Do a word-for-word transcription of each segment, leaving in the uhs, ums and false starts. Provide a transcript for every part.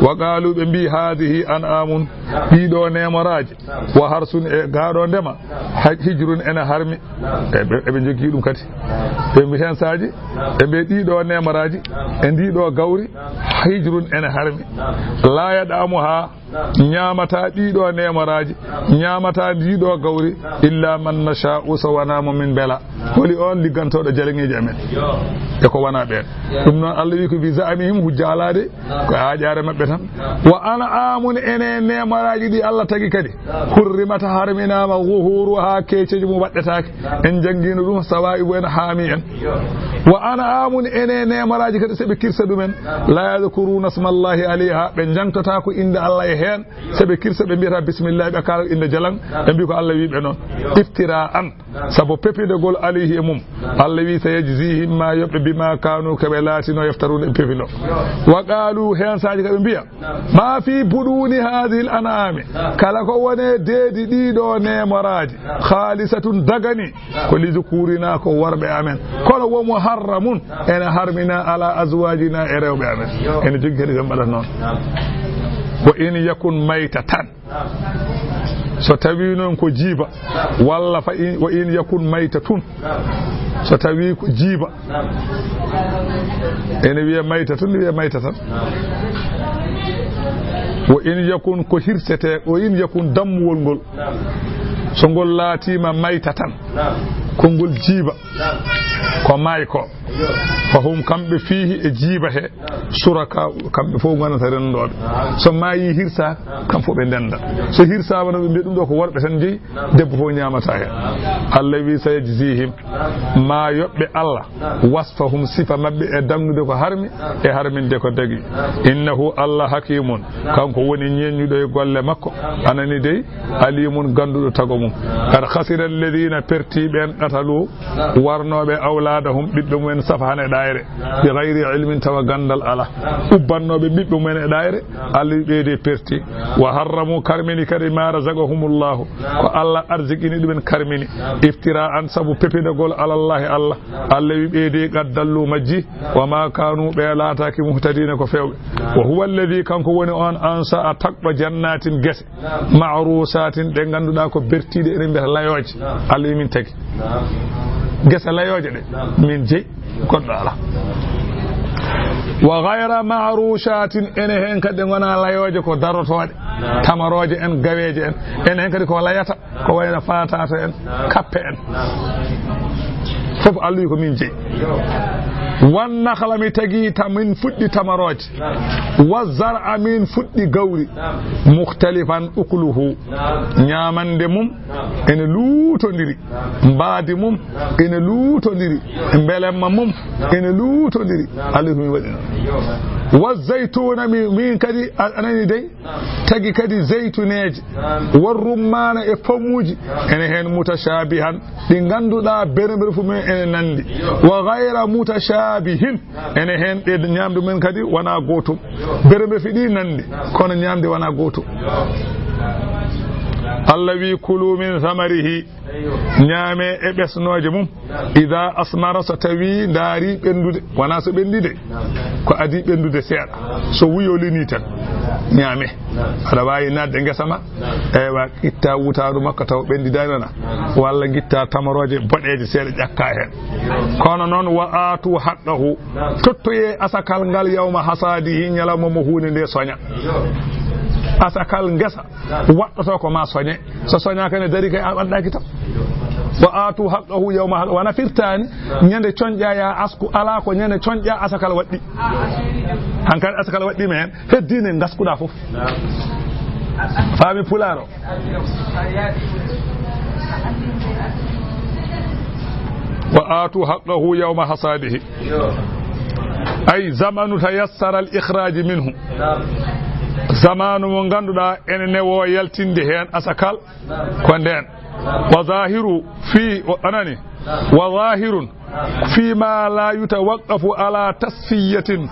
Wa qaalu, ɓe mbii, haadihi an'aamun, ɗii ɗoo neemoraaji, wa harsun, e gaa ɗoo ndema, ha-, hijrun, ene harmi. E ɓe, eɓe njogii ɗum kadi. Ɓe mbii heen saaji, ɓe mbii ɗii ɗoo neemoraaji, e ndii ɗoo gawri, hijrun, ene harmi. Laa yad'amuhaa, ñaamataa ɗii ɗoo neemoraaji, ñaamataa ndii ɗoo gawri, illa man nashaa'u, so wanaa mo min mbela. Holi oon liggantooɗo jaleŋeeji amen? E ko wanaa ɓeen. Ɗum noon, Allah wii ko bi za'mihim, hujja alaa de, ko aaƴaare maɓɓe tan. Wa an'aamun, ene neemoraaji ɗi Allah tagi kadi. Hurrimat, harminaama, zuhuuruhaa, keeceeji mum waɗɗetaake. En njanngiino ɗum, sawaa'ibu en haami en. Wa an'aamun, ene neemoraaji kadi, so ɓe kirsa ɗumen. Laa yadkuruuna smallahi alayhaa, ɓe njangtataa ko innde Allah e heen. So ɓe kirsa, ɓe mbiyata bismillah, ɓe kaala innde jalaŋ, ɓe mbii ko Allah wii ɓe noon. Iftira'an, sabu pepidegol alayhi e mum. Allah wii, sayajzihim, ma yoɓɓe, bima kaanu, ko ɓe laatinoo, yaftaruuna, ɓe pepinoo. Wa qaalu, heen saaji ka ɓe mbiya, ma fi buɗuuni haadihil an'aami, kala ko woni e deedi ɗii ɗoo neemoraaji, haalisatun, daganii, ko li zukuurinaa, ko worɓe amen, kono wa muharramun, ene harminaa, alaa azwaajinaa, e rewɓe amen. Ene jogii kadi ɓe mbaɗata noon. Wa in yakun maytatan, so tawii noon ko jiiba, walla fa in, wa in yakun maytatun, so tawii ko jiiba, ene wiyee maytatun, ne wiyee maytatan. Wa in yakun, ko hirsetee, wa in yakun, dammuwol ngol, so ngol laatiima maytatan, ko ngol jiiba, ko maay ko, fa hum, kamɓe, fiihi, e jiiba he, suraka, kamɓe fof ngonata renndooɓe. So maayii hirsaaka, kam fof ɓe ndennda. So hirsaama noon, ɓe mbiya ɗum ɗoo ko worɓe tan njeyi, debbo fof ñaamataa heen. Allah wii, sayajzihim, ma yoɓɓe Allah, wasfahum, sifa maɓɓe, e danngude ko harmi, e harminde ko dagii. Innahu, Allah, hakimun, kanko woni ñeeññuɗo e golle makko, anani dey, alimun, gannduɗo tago mum. Qad khasira alladhina, perti ɓeen, qatalu, warnooɓe, awlaadahum, ɓiɓɓe mumen, safahan, e ɗaayre, bi ghayri ilmin, tawa ganndal alaa, ubbannooɓe ɓiɓɓe mumen e ɗaayre, Allah ɓeydi perti. Wa harramu, karmini kadi, ma razaqahumullahu, ko Allah arziqini ɗumen, karmini, iftira'an, sabu pepinagol, alallahi, Allah. Allah wi ɓeydi, qad dallu, majji, wa ma kanu, ɓe laataaki, muhtadina, ko feewɓe. Wa huwa alladhi, kanko woni on, ansha'a, tagɗo, jannatin, gese, ma'rushatin, ɗe ngannduɗaa ko bertiiɗe, eɗen mbiyata layooje. Allah wi min tagi gese layooje ɗe, min jeyi, goɗɗo alaa. Wa ghayra ma'rushatin, ene heen kadi ɗe ngonaa layooje, ko darotooɗe, tamarooje en, gaweeje en, ene heen kadi ko layata, ko wayno faataato en, kappe en. Fof Allah wi ko min jeyi. Wan nakhla, mi tagi ta-, min fuɗɗi tamarooje. Wa zar'a, min fuɗɗi gawri. Mukhtalifan ukluhu, ñaamande mum ene luutondiri, mbaadi mum ene luutondiri, mbelemma mum ene luutondiri. Allah ko min waɗi noon. Wa zaytuna, mi, min kadi, a, a nani dey, tagi kadi zeytuneeje, wa rummaana, e pomuuji, ene heen, mutashaabihan, ɗi ngannduɗaa berembere fof mum ene nanndi, wa ghayra mutashaabihin, ene heen ɗe ñaamdu men kadi wonaa gootum, berembere fof ɗi nanndi, kono ñaamde wonaa gootum. Allah wi, kulu min thamarihi, ñaame e ɓesnooje mum. Ida asmara, so tawi ndaari ɓenndude, wonaa so ɓenndi de, ko adii ɓenndude seeɗa, so wuyolinii tan, ñaame. Aɗa waawi naatde ngesa ma, eywa, itta wutaaru makko taw ɓenndidaani wona, walla ngitta tamarooje boɗeeje seeɗa ƴakka heen. Kono noon, wa aatu haqqahu, tottoyee asakal ngal, yawma hasaadihi, ñalawma mo huunde nde soña. Asakal ngesa waɗɗoto ko ma soñe. So soñaaka ne darii kay, a ɓaddaaki tan. Wa aatu haqqahu yawma, wona firtaani ñande coñƴa ya asku, alaa, ko ñande coñƴa asakal waɗɗi. Hankadi asakal waɗɗiima heen, heddiinde ngaskuɗaa fof. Faami pulaar o. Wa aatu haqqahu yawma hasaadihi. Ay zamanu tayassara al ikhraaji minhu. Zamaanu mo ngannduɗaa ene newoo yaltinde heen asakal, ko ndeen. Wa zahiru fi, o, anani? Wa zahirun fi ma la yutawaqqafu ala tasfiyatin.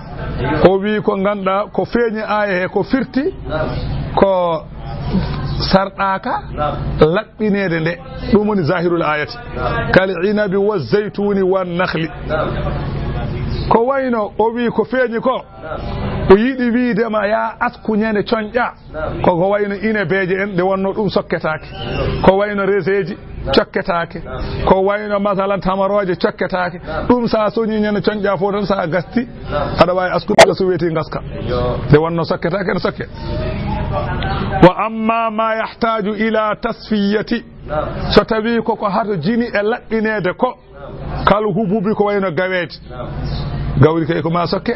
O wi ko ngannduɗaa ko feeñi aaya he, ko firti ko sarɗaaka laɓɓineede nde. Ɗum woni zahirul ayati. Kal inabi wa zaytuni wa nakhli. Ko wayno o wi ko feeñi ko, O yiɗi wiide ma, yaa asku ñande coñƴa. Ko ko wayno inebeeje en, ɗe wonno ɗum sokketaake. Ko wayno reseeji cokketaake. Ko wayno, masalan, tamarooje cokketaake. Ɗum, so a soñi ñande coñƴa fof tan, so a gasti, aɗa waawi askude, so weeti ngaska. Ɗe wonno sokketaake, ene sokke. Wa amma ma yahtaju ila tasfiyati, so tawi koko hatojini e laɓɓineede ko, kal hububi, ko wayno gaweeje. Gawri kay ko ma sokke.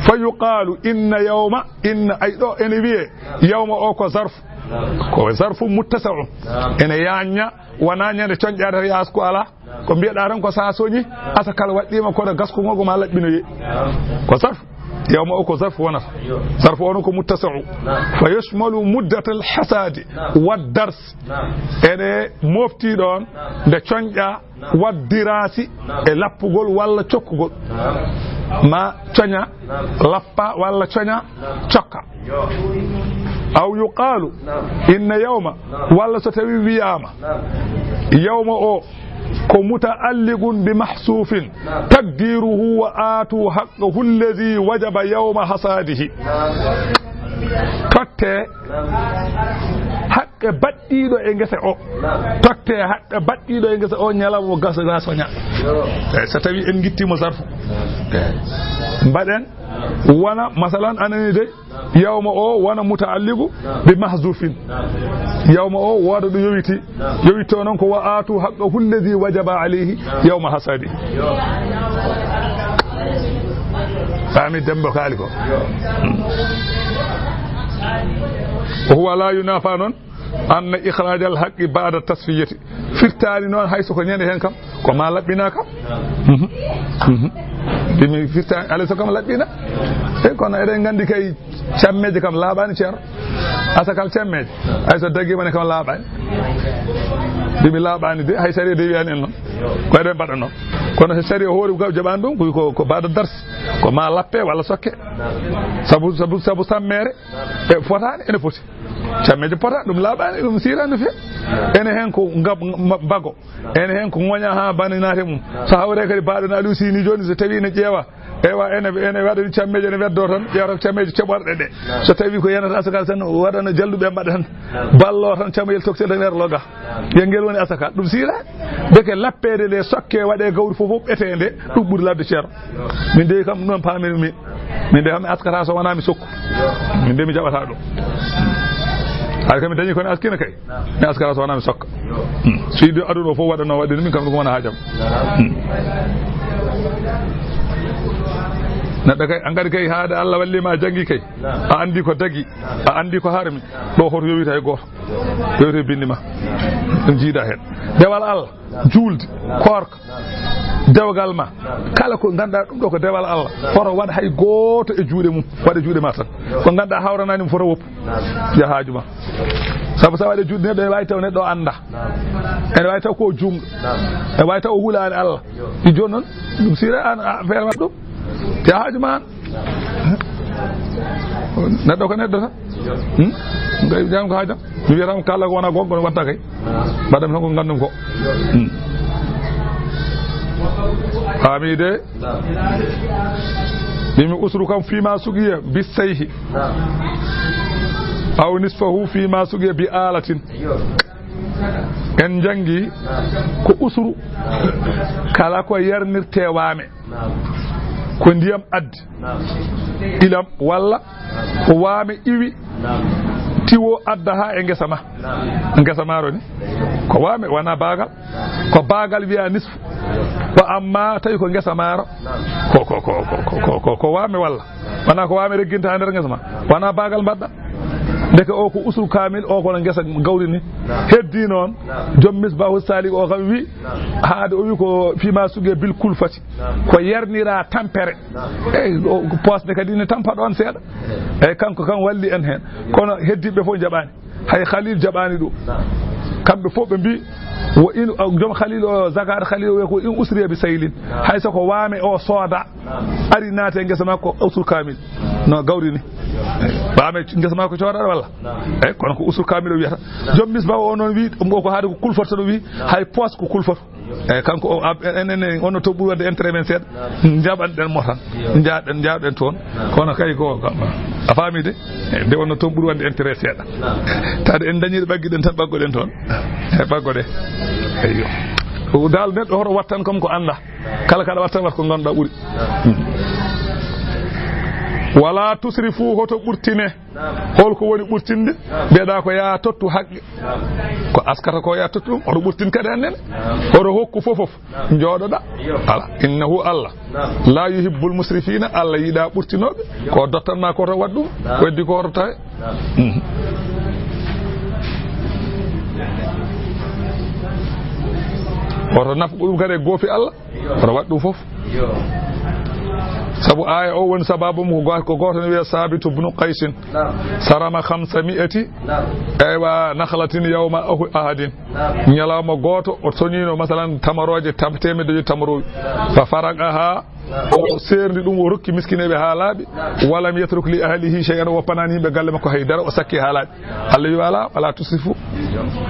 Fa yuqalu inna yawma, inna, ay ɗo ene wiye, yawma o ko zarf. Ko zarfu muttasi'un. Ene yañña, wona ñande coñƴaade tan, yaa asku alaa. Ko mbiyeɗa tan ko sa soñi, asakal waɗɗiima, kono gaskugol ko ma laɓɓinoye. Ko zarf. Yawma o ko zarf wonata. Zarf o noon ko muttasi'u. Fa yashmalu muddatal hasadi wad dars. Ene mofti ɗon nde coñƴa, wad dirasi, e lappugol walla cokkugol. Ma coña, lappa, walla coña, cokka. Aw yuqalu inna yawma, walla so tawi wiyaama, yawma o ko muta'alliqun bi mahsufin, taqdiruhu wa atu haqqahu alladhi wajaba yawma hasadihi. Totte haqqe baɗɗiiɗo e ngese o. Totte haqqe baɗɗiiɗo e ngese o ñalawma o gasa ga soña. Eyi, so tawi en ngittimo zarfu. Eyi. Mbaɗen wona, masalan, anani de, yawma o wona muta'alliqu bi mahzufin. Yawma o wooda ɗo yowiti. Yowitto noon ko wa atu haqqahu alladhi wajaba alayhi yawma hasadi. Faami Demba Kaali ko. Wa huwa la yunafa noon anna ikhrajal haqqi ba'da tasfiyati. Firtaani noon hay so ko ñande heen kam, ko ma laɓɓina kam. Mhm. Mhm. Ɗum mi firtaani, alay so kam laɓɓina. E kono eɗen nganndi kay cammeeje kam laaɓaani, ceerno. Asakal cammeeje, hay so dagiima ne kam laaɓaani. Ɗum mi laaɓaani de, hay sariya de wiyaani en noon. Ko eɗen mbaɗa noon. Kono so sariya hoore ko jaɓaani ɗum, ko, ko, ko ba'da dars. Ko ma lappe walla sokke. Sabu, sabu, sabu sammeere, e fotaani, ene foti. Cammeeje pota, ɗum laaɓaani, ɗum siiraani no feewi. Ene heen ko ngab-, ma-, mbago. Ene heen ko ŋoña haa bane naate mum. So hawre kadi baaɗo na Aliou Sini jooni, so tawi ene ƴeewa, ewa, ene, ene waɗa ni cammeeje, ene weddo tan, ƴeewata ko cammeeje ceɓorɗe ɗe. So tawi ko yanata asakal tan, waɗana jalluɓe mbaɗa tan. Ballo tan, camayel toktel tan, werlo ga. Yo ngel woni asakal. Ɗum siiraani. Ndeke lappeede nde sokke waɗe gawri fof, fof ɓeteende, ɗum ɓuri ladde, ceerno. Min de kam noon paamir min. Min de kam mi askata so wonaa mi sokku. Min de mi jaɓata ɗum. Hay kam mi dañi ko mi askina kay. Mi askata so wonaa mi sokka. Hmm. So yiɗi aduna o fof waɗa no waɗi min kam ɗum wona haajam. Hmm. Neɗɗo kay, an kadi kay, haade Allah walli ma a janngi kay. A anndi ko dagi, a anndi ko harmi. Ɗo hoto yowita e gooto. Yowita e binndi ma. Ɗum jiida heen. Dewal Allah. Juulde, koorka, dewgal ma, kala ko ngannduɗaa ɗum ɗo ko dewal Allah, hoto waɗ hay gooto e juuɗe mum, waɗ e juuɗe ma tan. Ko ngannduɗaa hawranaani mum foto woppu, yaa haaju ma. Sabu so waɗi e juuɗe neɗɗo, ene waawi taw neɗɗo o anndaa. Ene waawi taw ko o juumɗo. Ene waawi taw o hulaani Allah. Ɗi jooni noon, ɗum siira aan a feere waɗ ɗum. Yaa haaju ma aan. Neɗɗo ko neɗɗo tan. Hmm? Ngay jam ko haajam. Mi wiyata mo kala ko wona gonga, no watta kay. Mbaɗam tan ko ngandum ko. Hmm. Faami de. Mimi usru kam fima sugiya bi sayhi. Aw nisfahu fima sugiya bi alatin. En janngi ko usru kala ko yarnirte waame. Ko ndiyam addi. Ilam walla ko waame iwi, tiwo adda haa e ngesa ma. Ngesa maaro ni ko waame, wona baagal. Ko baagal wiya nisfu. Ko amma tawi ko ngesa maaro, ko, ko, ko waame walla wona ko waame regginta haa nder ngesa ma. Wona baagal mbaɗɗa. Ndeke o ko usru kamil, o kono ngesa gawri ni. Heddi noon, joom Misbahu Salik o kam wi, haade o wi ko fima suge bil kulfati. Ko yarnira tampere. Eyi, o, ko poosde kadi ne tampa ɗoon seeɗa. Eyi, kanko kam walli en heen. Kono heddiiɓe fof njaɓaani. Hay Khalil jaɓaani ɗum. Kamɓe fof ɓe mbi, wo in, o, joom Khalil o, Zakat Khalil o wiya ko in usriya bi saylin. Hay so ko waame o sooda, ari naate ngesa makko, usru kamil. No gawri ni. Ɓaame ngesa maa ko coodaɗo walla? Eyi, kono ko usul kamil o wiyata. Joom misba o noon wi, ɗum o ko haade ko kulfata ɗo wi, hay poos ko kulfata. Eyi, kanko o, ab-, en, en, en, on no to ɓuri waɗde intérêt men seeɗa. Njaɓanɗen mo tan. Njaɗen, njaɗen toon. Kono kay ko, ko, a faami de? Eyi, de on no toon ɓuri waɗde intérêt seeɗa. Tawde en dañiiɗo ɓaggiɗen tan, ɓaggoɗen toon. Eyi, ɓaggoɗe. Eyyo. Ko dal neɗɗo hoto wattan kam ko annda. Kala kaɗa watta, wat ko ngannduɗaa ɓuri. Wala tusrifu, hoto ɓurtine. Hol ko woni ɓurtinde? Mbiyeɗaa ko yaa tottu haqqe. Ko askata ko yaa tottu ɗum, oto ɓurtin kadi annene. Oto hokku fof fof. Njooɗoɗaa. Ala. Innahu Allah. La yuhibbul musrifina, Allah yiɗaa ɓurtinooɓe. Ko dottan ma ko to waɗ ɗum, weddi ko to tawe. Mhm. Oto naf ɗum kadi e goofi Allah. Oto waɗ ɗum fof. Sabu aaya o woni sababu mum ko go-, ko gooto ne wiya Sabitu bnu Qaysin. Sarama khamsa mi'ati, eywa, nakhlatin yawma ahu-, ahadin. Ñalawma gooto o soñiino, masalan, tamarooje tam-, teemedde joyi tamarooji. Fa faraqaha, o seerndi ɗum, o rokki miskineeɓe haa laaɓi. Walam yatruk li ahlihi shay'an, o woppanaani yimɓe galle makko hay dara, o sakki haa laaɓi. Allah wi, "Wala, wala tusrifu.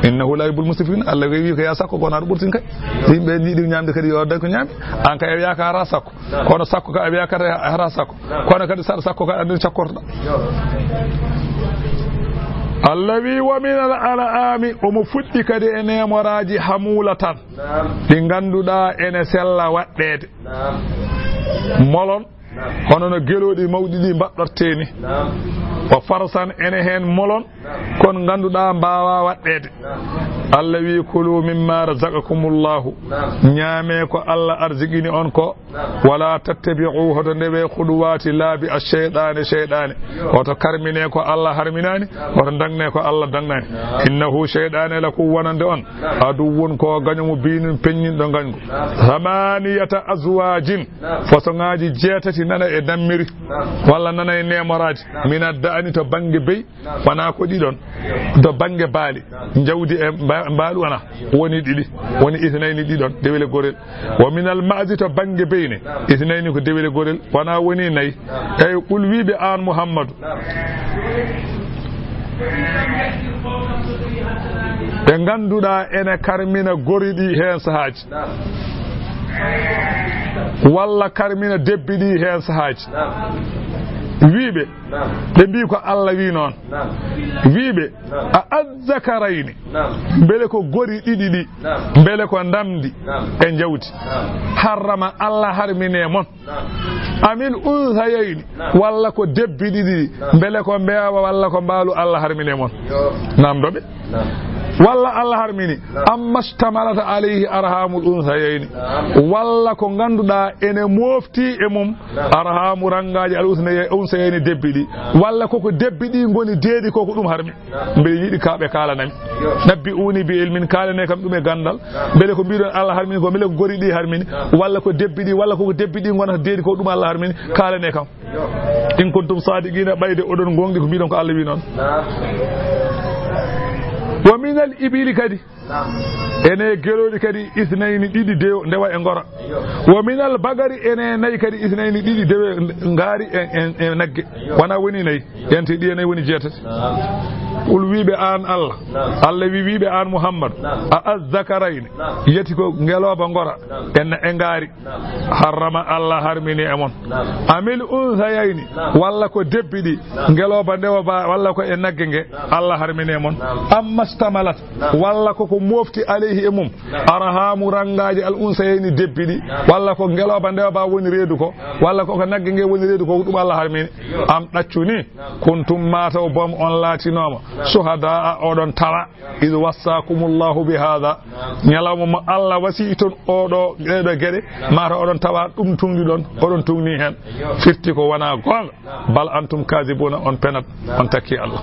Innahu la yuhibbul musrifin." Allah wi ko yaa sakko, kono aɗa ɓurtin kay. Yimɓe njiɗi ñaamde kadi, yo dañ ko ñaami. An kay a wiyaaka hara sakko. Kono sakko ka a wiyaaka hara sakko. Kono kadi saɗa sakko ka anndin cakkorɗo. Allah wi, "Wa min al an'ami", omo fuɗɗi kadi e neemoraaji hamulatan. Ɗi ngannduɗaa ene sella waɗɗeede. Molon, hono no gelooɗi mawɗi ɗi mbaɗɗortee ni. Wa farsan, ene heen molon, kon ngannduɗaa mbaawaa waɗɗeede. Allah wi, "Kulu mimma razaqakumullahu." Ñaamee ko Allah arziqini on ko. Wala tattabi'u, hoto ndewee, khutuwati, laabi ash-shaytani, shaytani. Hoto karminee ko Allah harminaani, hoto ndagnee ko Allah dagnaani. Innahu, shaytani, lakum, wonande on, aduwwun, ko gaño mo biinun, peññinɗo ngañgu. Thamaniyata azwajin, façon ŋaaji jeetati nana e dammiri, walla nana e neemoraaji. Min ad-da'ni, to bannge beyi, wonaa ko ɗiɗon, to bannge baali, njawdi e mba-, mbaalu wonaa, woni ɗiɗi, woni ithnayni ɗiɗon, dewle gorel. Wa minal ma'zi, to bannge beyne, ithnayni ko dewle gorel, wonaa woni nayi. Eyi, qul, wi ɓe aan Muhammadu, ɓe ngannduɗaa ene karmina gori ɗi heen sahaaji, walla karmina debbi ɗi heen sahaaji. Wi ɓe, ɓe mbii ko Allah wi noon. Wi ɓe, a azzakarayni, mbele ko gori ɗiɗi ɗi, mbele ko ndamdi e njawdi, harrama, Allah harmine mon, amil unsayayni, walla ko debbi ɗiɗi ɗi, mbele ko mbeewa walla ko mbaalu, Allah harmine mon. Namdo ɓe. Walla Allah harmini, amma shtamalat alayhi arhamul unsayayni, walla ko ngannduɗaa ene mofti e mum arhamu rangaaji al unsayayni, debbi ɗi, walla koko debbi ɗi ngoni deedi, koko ɗum harmi. Mbeɗa yiɗi ka ɓe kaalanami. Nabbi'uni bi ilmin, kaalane kam ɗum e ganndal. Mbele ko mbiɗon Allah harmini ko, mbele ko gori ɗi harmini, walla ko debbi ɗi, walla koko debbi ɗi ngonata deedi, ko ɗum Allah harmini, kaalane kam. In kuntum sadiqina, ɓayde oɗon gonɗi ko mbiɗon ko Allah wi noon. Wa minal ibili kadi. Ene gelooɗi kadi, isnayni, ɗiɗi, de-, ndewa e ngora. Wa minal bagari, ene nayi kadi, isnayni, ɗiɗi, dewe ngaari e, e, e nagge. Wonaa woni nayi. Yante ɗi e nayi woni jeetati. Qul, wi ɓe aan Allah. Allah wi, wi ɓe aan Muhammad. A azzakarayni, yeti ko ngelooba ngora e na-, e ngaari. Harrama, Allah harmini e mon. Amil unsayayni, walla ko debbi ɗi, ngelooba ndewa ba, walla ko e nagge nge, Allah harmini e mon. Amma stamalat, walla ko ko mofti alayhi e mum, arhamu rangaaji al unsayayni debbi ɗi, walla ko ngelooba ndewa ba woni reedu ko, walla ko ko nagge nge woni reedu ko, ɗum Allah harmini. Am ɗaccu ni, kuntum mataw boom on laatinooma, suhadaa oɗon tawa, id wassakumullahu bi hada, ñalawma mo Allah wasi ton oɗo, ɗeɗo geɗe, mata oɗon tawa ɗum tungɗiɗon, oɗon tungni hen. Firti ko wona gonga. Bal antum kazibuna, on penat, on takki Allah.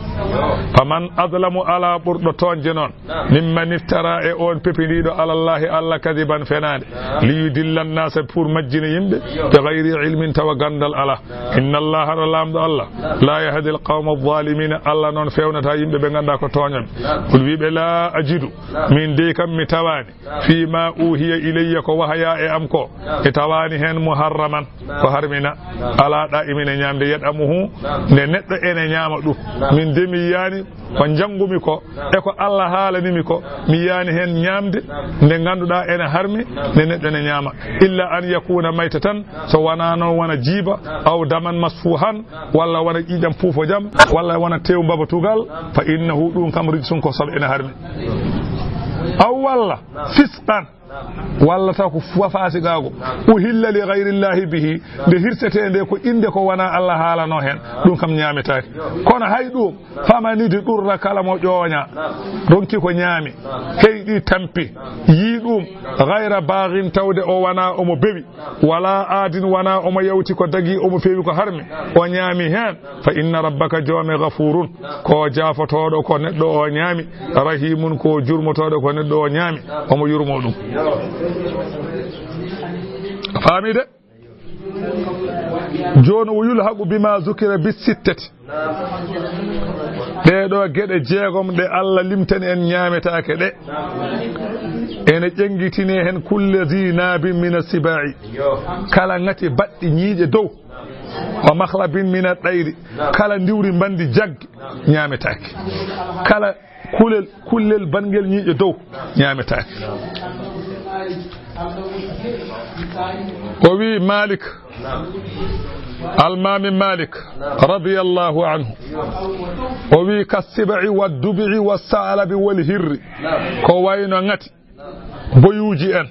Faman azlamu, ala ɓurɗo toñde noon, mimman iftara, e on pepindiiɗo, alallahi, Allah, kadiban, fenaande, liyudilla annasa, pour majjina yimɓe, bi gayri ilmin, tawa ganndal alaa. Inna Allaha, haɗa Laamɗo Allah, la yahdi alqawma alzalimina, Allah noon fewnata yimɓe ɓe ngannduɗaa ko tooñooɓe. Qul, wiɓe, la ajidu, min dey kam mi tawaani, fi ma uhiya ilayya, ko wahaya e am ko, mi tawaani heen muharraman, ko harmina, ala da'imin, e ñaamde, yat'amuhu, nde neɗɗo ene ñaama ɗum. Min de mi yiyaani ko njanngumi ko, e ko Allah haalanimi ko, mi yiyaani heen ñaamde nde ngannduɗaa ene harmi, nde neɗɗo ene ñaama. Illa an yakuna maytatan, so wonaa noon wona jiiba, aw daman masfuhan, walla wona ƴiiƴam puufojam, walla wona teewu mbabatugal, fa innahu, ɗum kam, rijsun, ko soɓe, ene harmi. Aw walla fisqan, walla taw ko fa-, faasiqaagu. Uhilla li gayrillahi bihi, nde hirsetee nde ko innde ko wonaa Allah haalano heen, ɗum kam ñaametaake. Kono hay ɗum, faman idturra, kala mo ƴooña, ronki ko ñaami, heyɗi tampi, yii ɗum, gayra baagin, tawde o wonaa omo bewi, wala aadin, wonaa omo yawti ko dagi, omo feewi ko harmi, o ñaami heen, fa inna rabbaka, joome, gafurun, ko jaafotooɗo ko neɗɗo o ñaami, rahimun, ko jurmotooɗo ko neɗɗo o ñaami, omo yurmo ɗum. A faami de? Jooni, o yulhaqu bima zukira bi sittati. Ɗee ɗoo geɗe jeegom ɗe Allah limtani en ñaametaake ɗe, ene ƴenngitine heen kulla zi nabin mina sibai, kala ŋati baɗɗi ñiiƴe dow, wa makhlabin mina ɗayri, kala ndiwri mbanndi jagge ñaametaake, kala kulel, kullel banngel ñiiƴe dow ñaametaake. O wi Malik, Almami Malik, radiyallahu anhu, o wi, ka sibai wa dubi'i wa sa'alabi wal hirri, ko wayno ŋati, boyuuji en,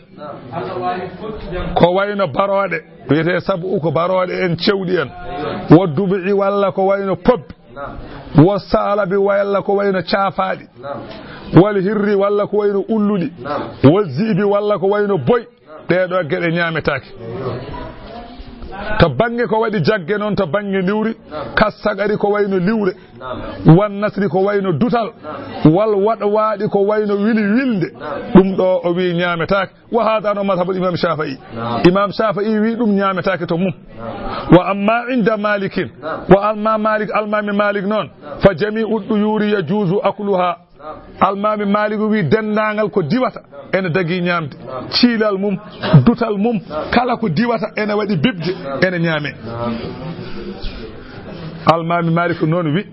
ko wayno barooɗe, wiyetee sabu ko barooɗe en, cewɗi en, wa dubi'i, walla ko wayno pobbi, wa sa'alabi, walla ko wayno caafaaɗi, wal hirri, walla ko wayno ulluɗi, wa zi'bi, walla ko wayno boy. Ɗee ɗoo geɗe ñaametaake. To bannge ko waɗi jagge noon, to bannge ndiwri, ka sagari, ko wayno liwre, wan nasri, ko wayno dutal, wal waɗwaaɗi, ko wayno wili wilde, ɗum ɗoo o wi ñaametaake. Wa hada no madhabul imam Shafi'i. Imam Shafi'i wi ɗum ñaametaake to mum. Wa amma inda Malikin, wa amma Malik, Almami Malik noon, fa jami'u duyuri yajuzu akluha. Almami Malik wi denndaangal ko diwata ene dagi ñaamde. Ciilal mum, dutal mum, kala ko diwata ene waɗi bibje, ene ñaame. Almami Malik noon wi,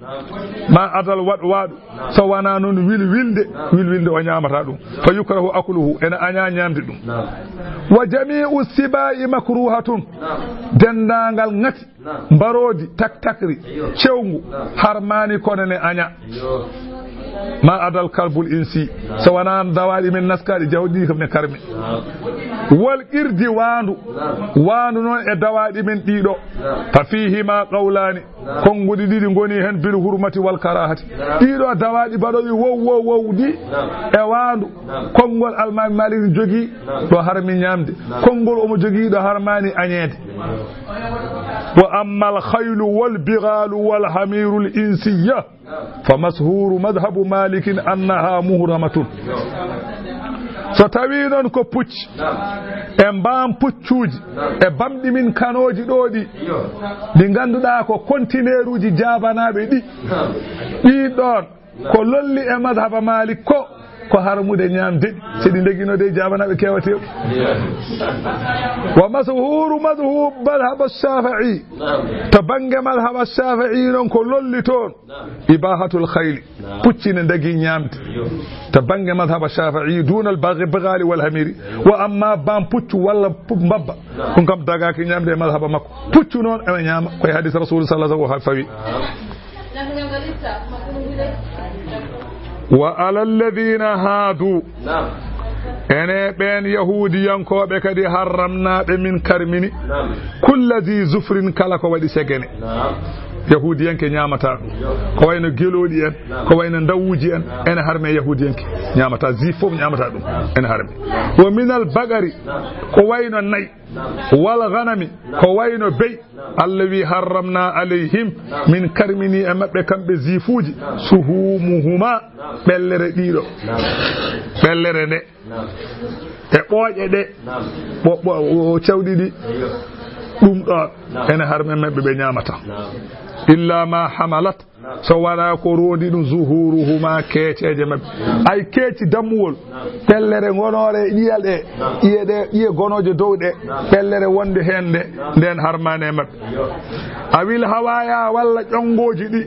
ma adal waɗwaaɗu, so wonaa noon wil wilde, wil wilde o ñaamata ɗum. Fa yukrahu akluhu, ene añaa ñaamde ɗum. Wa jami'u sibai makruhatun, denndaangal ŋati, mbaroodi, taktakri, cewngu, harmaani, kono ne aña. Ma adal kalbul insi, so wonaa dawaaɗi men naskaaɗi, jawɗi ɗi kam ne karmi. Wal qirdi, waandu, waandu noon e dawaaɗi men ɗiɗo. Fa fihima qawlani, konnguɗi ɗiɗi ngoni heen, bil hurmati wal karahati. Ɗiɗo dawaaɗi mbaɗooɗi wow, wow, wow ɗi e waandu, konngol Almami Malik jogii ɗo harmi ñaamde, konngol omo jogii ɗo harmaani añeede. Wa ammal khaylu wal bighalu wal hamirul insiyya, fa mashhuru madhhabu Malikin annaha muhramatun. So tawii noon ko pucci e mbaam puccuuji e bamɗi min kanooji ɗo ɗi, ɗi ngannduɗaa ko kontineeruuji jaabanaaɓe ɗi, ɗi ɗoon ko lolli e madhhaba Malik ko, ko harmude ñaamde ɗi, so ɗi ndeginoo de jaabanaaɓe keewateeɓe. Wa mashhuru madhhab, madhhab Shafi'i, to bannge madhhaba Shafi'i noon ko lolli toon, ibahatul khayli, pucci ne ndagi ñaamde. To bannge madhhaba Shafi'i, dunal baghi, bighali wal hamiri, wa amma mbaam puccu walla pu-, mbabba, ɗum kam dagaaki ñaamde e madhhaba makko. Puccu noon ene ñaama, koye hadis Rasul sallallahu alaihi wasallam fawi. Wa ala alladhina hadu, ene ɓeen yahuudiyankooɓe kadi harramnaaɓe min karmini, kulla zi zufrin, kala ko waɗi segene. Yahuudiyanke ñaamataa ɗum. Ko wayno gelooɗi en, ko wayno ndawuuji en, ene harmi e Yahuudiyanke. Ñaamataa, juif fof ñaamataa ɗum, ene harmi. Wa minal baqari, ko wayno nayi, wal ganami, ko wayno bey. Allah wi, harramna alayhim, min karmini e maɓɓe kamɓe juifuuji, suhumuhuma, ɓellere ɗiɗo. Ɓellere nde. E ɓooƴe ɗe. Ɓo-, ɓo-, o cawɗi ɗi. Ɗum ɗo ene harmi e maɓɓe, ɓe ñaamata. Illa ma hamalat, so wonaa ko roondi ɗum, zuhuruhuma, keeceeje maɓɓe. Ay keeci dammuwol, pellere ngonoore e ƴiye ɗe, ƴiye ɗe, ƴiye gonooje dow ɗe, pellere wonde heen nde, nden harmaani e maɓɓe. Awil hawaya, walla ƴonngooji ɗi,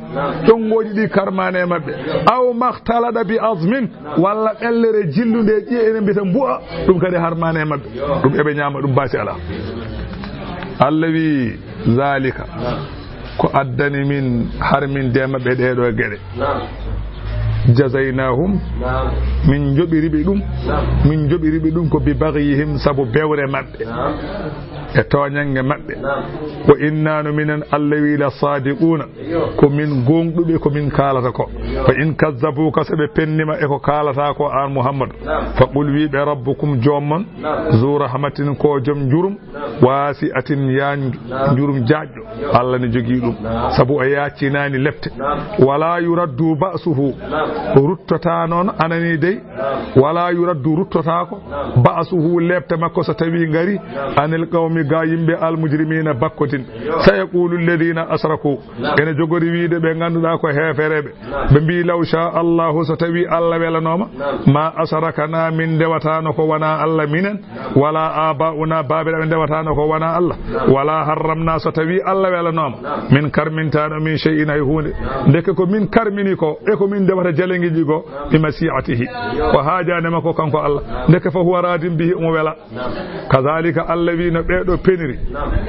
ƴonngooji ɗi karmaani e maɓɓe. Aw maxtalada bi azmin, walla ɓellere jillunde e ƴiye, ene mbiyata mbu'a, ɗum kadi harmaani e maɓɓe. Ɗum eɓe ñaama ɗum, baasi alaa. Allah wi, zalika, ko addani min harminde maɓɓe ɗee ɗoo geɗe. Naam. Jazaynahum. Naam. Min njoɓiri ɓe ɗum. Naam. Min njoɓiri ɓe ɗum ko bi bagyihim, sabu bewre maɓɓe. Naam. E tooñannge maɓɓe. Naam. Wa inna, no minen Allah wi, la sadiquna. Ko min goongɗuɓe ko min kaalata ko. Fa in kazzabuka, so ɓe pennima e ko kaalata ko, aan Muhammadu. Naam. Fa qul, wi ɓe, rabbukum, joom mon. Naam. Zu rahmatin, ko joom njurum. Wasi'atin, ya njurum jaajɗo. Allah ne jogii ɗum. Sabu o yaaccinaani lepte. Wala yuraddu ba'suhu. Ruttota noon, anani dey. Wala yuraddu, ruttotaako. Ba'suhu, lepte makko, so tawi ngari. Anil qawmi, ga yimɓe, al mujrimina, bakkodin. Sayaqulu alladhina ashraku. Ene jogori wiide ɓe ngannduɗaa ko heefereɓe. Ɓe mbi, law sha Allahu, so tawi Allah welanooma, ma asharakna, min ndewataano ko wonaa Allah minen, wala aba'una, baabiraaɓe ndewataano ko wonaa Allah, wala harramna, so tawi Allah welanooma, min karmintaano min shay'in, hay huunde. Ndeke ko min karmini ko, e ko min ndewata jalengiiji go, bi mashi'atihi. Ko haajaande makko kanko Allah. Ndeke fa huwa radin bihi, omo wela. Kazalika, Allah wi, no ɓee ɗoo peniri,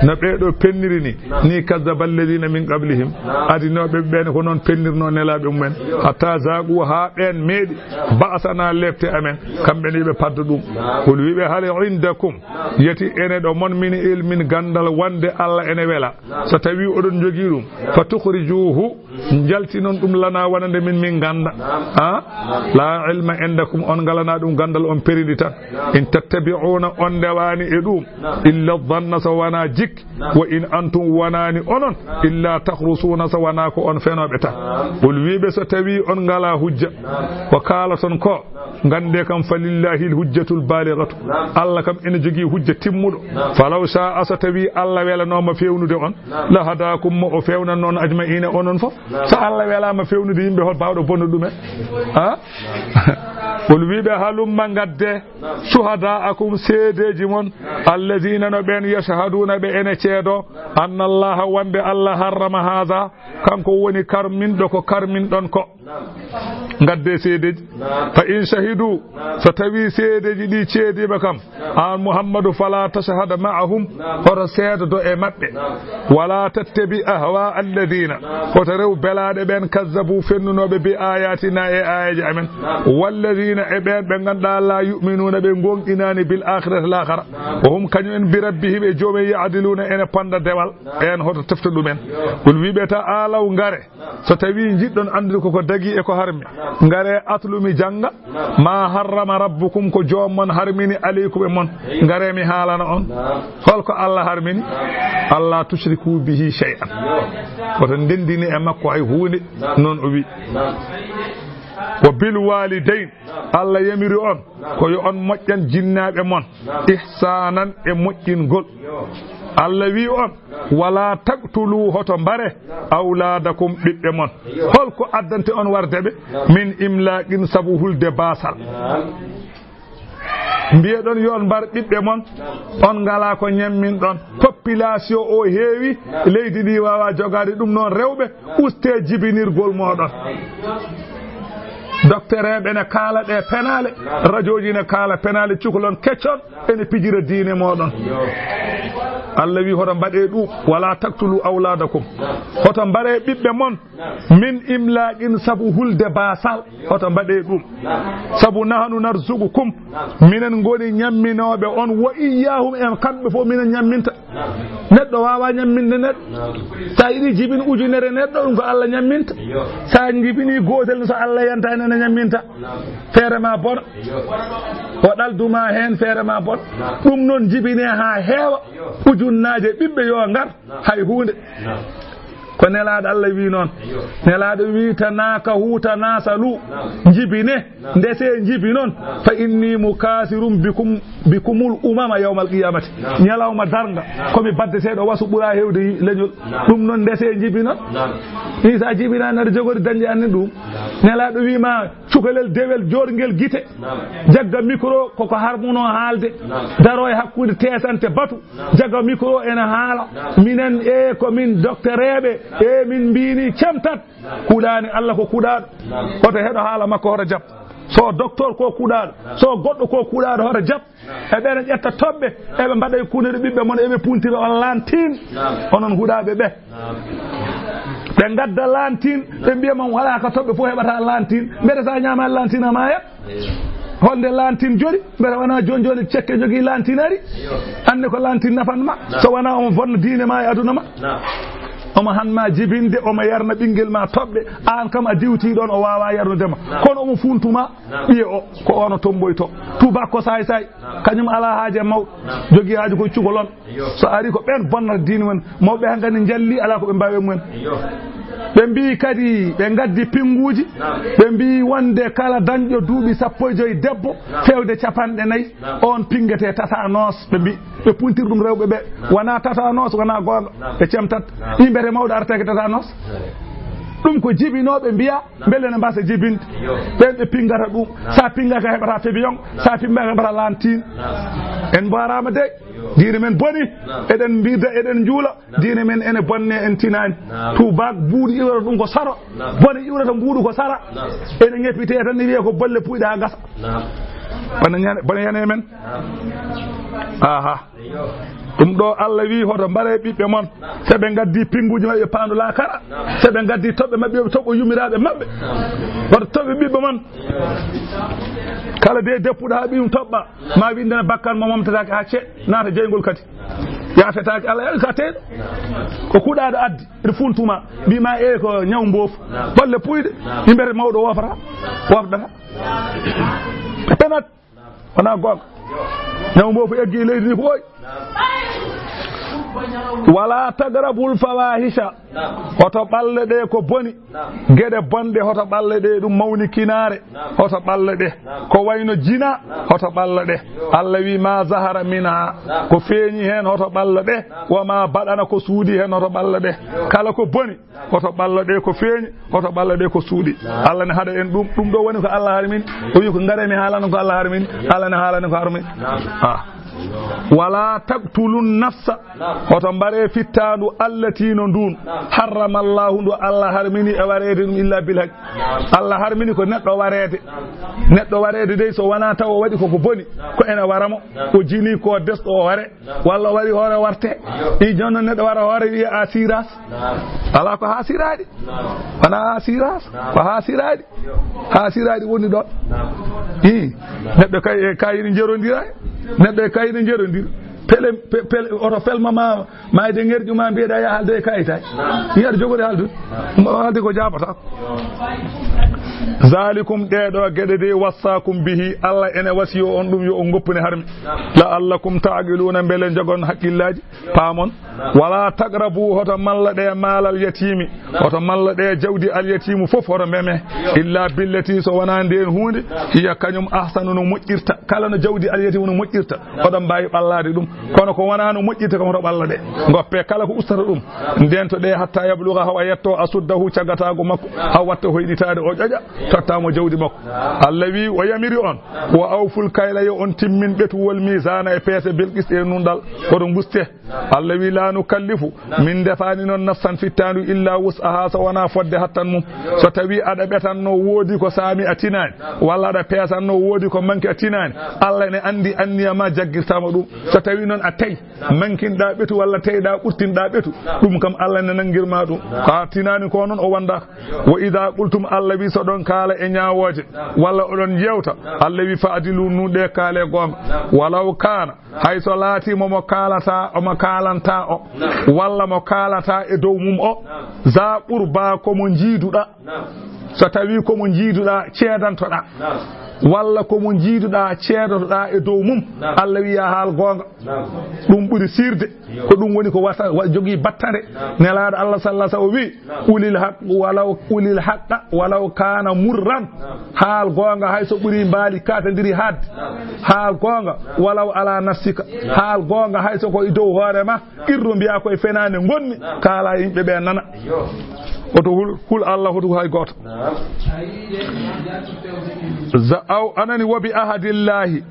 no ɓee ɗoo penniri ni, ni kazzaba alladhina min qablihim, adinooɓe ɓen ko noon pennirno nelaaɓe mumen, hatta zaqu, haa ɓeen meeɗi, ba'sana, lepte amen, kamɓe ne ɓe padda ɗum. Qul, wi ɓe, hal indakum, yati ene ɗo mon min ilmin, ganndal wonde Allah ene wela, so tawi oɗon jogii ɗum, fa tukhrijuhu, njaltinon ɗum lana wonande min, min ngannda. Ha? La ilma indakum, on ngalanaa ɗum ganndal, on peridi tan. In tattabi'una, on ndewaani e ɗum, illa dhanna, so wonaa jik, wa in antum, wonaani onon, illa takhrusuna, so wonaa ko on fenooɓe tan. Qul, wi ɓe, so tawi on ngalaa hujja, ko kaalaton ko, nganndee kam, fa lillahi alhujjatul balighatu, Allah kam ene jogii hujja timmuɗo. Falaw sha'a, so tawi Allah welanooma fewnude on, la hadakum, mo o fewnan noon, ajma'ina, onon fof. So Allah welaama fewnude yimɓe, hol baawɗo bonnude ɗumen? Ha? Qul, wi ɓe, halumma, ngadde, shuhada'akum, seedeeji mon, alladhina, no ɓeen, yashhaduna, ɓe ene ceedo, anna Allaha, wonde Allah, harrama hadha, kanko woni karminɗo ko karminɗon ko. Ngadde seedeeji. Fa in shahidu, so tawi seedeeji ɗi ceediima kam, aan Muhammadu, fala tashhad ma'ahum, hoto seedodo e maɓɓe. Wala tattabi ahwa alladhina, hoto rew belaaɗe ɓeen, kazzabu, fennunooɓe, bi ayatina, e aayeeje amen. Walladhina, e ɓeen ɓe ngannduɗaa, la yu'minuna, ɓe goongɗinaani, bil akhirati, laakhara. Wa hum, kañum en, bi rabbihim, e joomum en, ya'diluna, ene panda dewal. Ɓeen hoto tefto ɗumen. Qul, wi ɓe, ta'alaw, ngare. So tawi njiɗɗon anndude koko dagi e ko harmi, ngare, atlu, mi jannga, ma harrama rabbukum, ko joom mon harmini, alaykum, e mon. Ngare, mi haalana on. Holko Allah harmini? Alla tushriku bihi shay'an. Woto ndenndine e makko hay huunde, noon o wi. Wa bil walidayn, Allah yamiri on ko yo on moƴƴan jinnaaɓe mon, ihsanan, e moƴƴingol. Allah wi on, wala taqtulu, hoto mbare, awladakum, ɓiɓɓe mon. Holko addante on warde ɓe? Min imlaqin, sabu hulde baasal. Mbiyeɗon yo on mbar ɓiɓɓe mon, on ngala ko ñamminɗon. Population o heewi, leydi ndi wawa jogaade ɗum, noon rewɓe, uste jibinirgol moɗon. Doktereeɓe ne kaala ɗe penaale, radioji ne kaala penaale, cukalon keccon ene pijira diine moɗon. Allah wi, hoto mbaɗe ɗum, wala taqtulu awladakum. Hoto mbare ɓiɓɓe mon, min imlaqin, sabu hulde baasal. Hoto mbaɗe ɗum, sabu nahnu narzuqukum, minen ngoni ñamminooɓe on, wa iyyahum, en kamɓe fof minen ñamminta. Neɗɗo waawaa ñamminde neɗɗo. So a yiɗi jibin ujunere neɗɗo, ɗum ko Allah ñamminta. So a jibini gootel, so Allah yantaani, ene ñamminta. Feere ma bona. O ɗaldu ma heen, feere ma bona. Ɗum noon jibinee haa heewa. Ujunnaaje ɓiɓɓe yo ngar, hay huunde. Ko Nelaaɗo Allah wi noon. Nelaaɗo wi, "Tanakahu tanasalu." Jibine, ndese jibi noon. "Fa inni mukasirum bikum, bikumul umama yawmal qiyamati." Ñalawma darnga, komi baddeteeɗo wasu ɓura heewde leñol. Ɗum noon ndese jibi noon. Isa jibinaani aɗa jogori dañde anni ɗum. Nelaaɗo wi ma, cukalel dewel joorngel gite. Jagga micro, koko harmuno haalde. Daro e hakkunde teesante batu. Jaga micro ene haala. Minen, e ko min doktoreeɓe, e min mbiini cemtat. Kuɗaani Allah ko kuɗaaɗo. Hoto heɗo haala makko, hoto jab. So docteur ko kuɗaaɗo, so goɗɗo ko kuɗaaɗo, hoto jab. E ɓeɗe ƴetta toɓɓe, eɓe mbaɗa e kunere ɓiɓɓe mon, eɓe puntira on lantin. Onon huɗaaɓe ɓe. Ɓe ngadda lantin, ɓe mbiya mon wala ka toɓɓe fof heɓata lantin. Mbete sa ñaama lantin a maayat. Holnde lantin joni? Mbete wona joni joni cekke jogii lantin ari? Anne ko lantin nafan ma. So wona omo bonna diine ma e aduna ma. Omo han ma jibinde, omo yarna ɓinngel ma toɓɓe. Aan kam a diwti ɗon, o waawaa yarnude ma. Kono omo funtuma, ɓiye o, ko ono tomboyto. Tubaak ko saay saay. Kañum alaa haaje mawɗo. Jogii haaji ko cukalon. So ari ko ɓen bonnata diine men. Mawɓe han kadi njalli, alaa ko ɓe mbaawi e mumen. Ɓe mbiyi kadi, ɓe ngaddi pinnguuji. Ɓe mbiyi wonde kala dañɗo duuɓi sappo e joy debbo, feewde capanɗe nayi, on pinngete tatanos. Ɓe mbi, ɓe puntir ɗum rewɓe ɓe. Wona tatanos, wona goonga. Ɓe cemtat. Imbete mawɗo arteke tatanos. Ɗum ko jibinooɓe mbiya, mbele ne mbasa jibinde. Ɓen ɓe pinngata ɗum. Sa pinngaka heɓata febiyon, sa pinngaka heɓata lantin. En mbaaraama de. Diine men boni. Eɗen mbirda, eɗen njuula. Diine men ene bonne, en tinaani. Tubaak buuɗi iwrata ɗum ko saro. Bone iwrata mbuuɗu ko sara. Ene ŋeppite tan ne wiye ko bolle puyɗe haa gasa. Bone ñane, bone yane men. Aha. Ɗum ɗo Allah wi hoto mbare ɓiɓɓe mon. Se ɓe ngaddi pinnguuji maɓɓe paandu laakara. Se ɓe ngaddi toɓɓe maɓɓe, ɓe toɓɓo yumiraaɓe maɓɓe. Hoto toɓɓe ɓiɓɓe mon. Kala de deppuɗo haa ɓiyum toɓɓa. Ma windana bakkan mo momtataake haa ce, naata jeyngol kadi. Yaafetaake Allah, yaafetaake ka teyɗo. Ko kuɗaaɗo addi, ene funtuma. Mbi ma e ko ñaw mboofu. Bolle puyɗe. Imbete mawɗo woofata. Woofdata. Penat. Wona goonga. Ñaw mboofu eggi leydi ndi ko ɓooyi. Wala tagrabul fawahisha. Hoto ɓalle ɗe ko boni. Geɗe bonɗe, hoto ɓalle ɗe, ɗum mawni kinaare, hoto ɓalle ɗe. Ko wayno jina, hoto ɓalle ɗe. Allah wi, "Ma zahara minha," ko feeñi heen, hoto ɓalle ɗe. "Wa ma baɗana," ko suuɗi heen, hoto ɓalle ɗe. Kala ko boni, hoto ɓalle ɗe, ko feeñi, hoto ɓalle ɗe, ko suuɗi. Allah ne haɗa en ɗum. Ɗum ɗo woni ko Allah harmini. O wi ko ngare mi haalana ko Allah harmini. Allah ne haalana ko harmini. Ah. Wala taqtulun nafsa. Hoto mbare fittaandu allati no ndun. Harrama Allahu ndu Allah harmini e wareede ɗum illa bil haq. Allah harmini ko neɗɗo wareede. Neɗɗo wareede dey so wona taw o waɗi koko boni. Ko ene wara mo. O jini ko desɗo o ware. Walla o waɗi hoore warte. I jonno neɗɗo wara hoore wiya assurance. Ala ko hasiraɗi. Wona assurance. Ko hasiraɗi. Hasiraɗi woni ɗon. Ii. Neɗɗo kay e kayit njerodira. Neɗɗo e kayit njerodira. Pele, pe-, pele, oto felma ma, ma e de ŋerƴu ma mbiyeɗa ya haalde e kayitaji. Mbiyaɗa jogori haaldude. Haalde ko jaabata. Zalikum, ɗeɗo geɗe de, wassakum bihi, Allah ene wasiyo on ɗum yo on goppune harmi. La'allakum ta'qiluna, beele jogon haqqillaji. Paamon. Wala taqrabu, hoto malla ɗe maalal yatimi, hoto malla ɗe jawdi al yatimu fof, hoto mbeme, illa billati, so wona nden hunde, hiya kañum ahsanu, no moƴƴirta. Kala no jawdi al yatimu no moƴƴirta, oɗon mbawi ɓallade ɗum. Kono ko wona no moƴƴirta, kam hoto ɓalla ɗe. Goppe kala ko ustata ɗum. Nden to ɗe hatta yabluga, hawa yetto asuddahu, cagatago makko, hawa watta hoyɗitade, o ƴoƴa, tottamo jawdi makko. Allah wi, o yamiri on, wa awful kayla, yo on timmin ɓetuwol, misana, e peese, bil qisti, e nunɗal, oɗon guste. Allah wi, la nukallifu, min ndefani noon nafsan fittandu illa wus'aha, so wona fodde hattan mum. So tawi aɗa ɓetanno woodi ko saami a tinani, walla aɗa peesanno woodi ko manki a tinani, Allah ne andi anniya ma jaggirtama ɗum. So tawi noon a tawi mankinɗa ɓetu walla Ɗa ɓurtinɗa ɓetu, ɗum kam Allah ne nangirma ɗum. Ko a tinaani ko noon o wondaaka. Wa idha qultum, Allah wi so ɗon kaala e ñaawooje, walla oɗon yewta, Allah wi fa'dilu, nuɗe kaale goonga. Walaw kaana, hay so laati mo mo kaalata, omo kaalanta o, walla mo kaalata e dow mum o, za qurba, ko mo jiiduɗa. So tawi ko mo jiiduɗa, ceedantoɗa. Walla ko mo jiiduɗa, ceedotoɗa e dow mum. Allah wi a haal goonga. Ɗum ɓuri sirde. Ko ɗum woni ko wata, wa-, jogii battane. Nelaaɗo Allah sallallahu alaihi wasallam o wi, "Ulil haq walaw, ulil haqqa walaw kana murran." Haal goonga hay so ɓuri mbaali katandiri haadde. Haal goonga walaw ala nafsika. Haal goonga hay so ko e dow hoore ma. Qirru mbiya koye fenaande ngonmi. Kaala yimɓe ɓe nana. Oto hul, hul Allah hoto hay gooto. Za-, aw anani wa bi ahadillahi.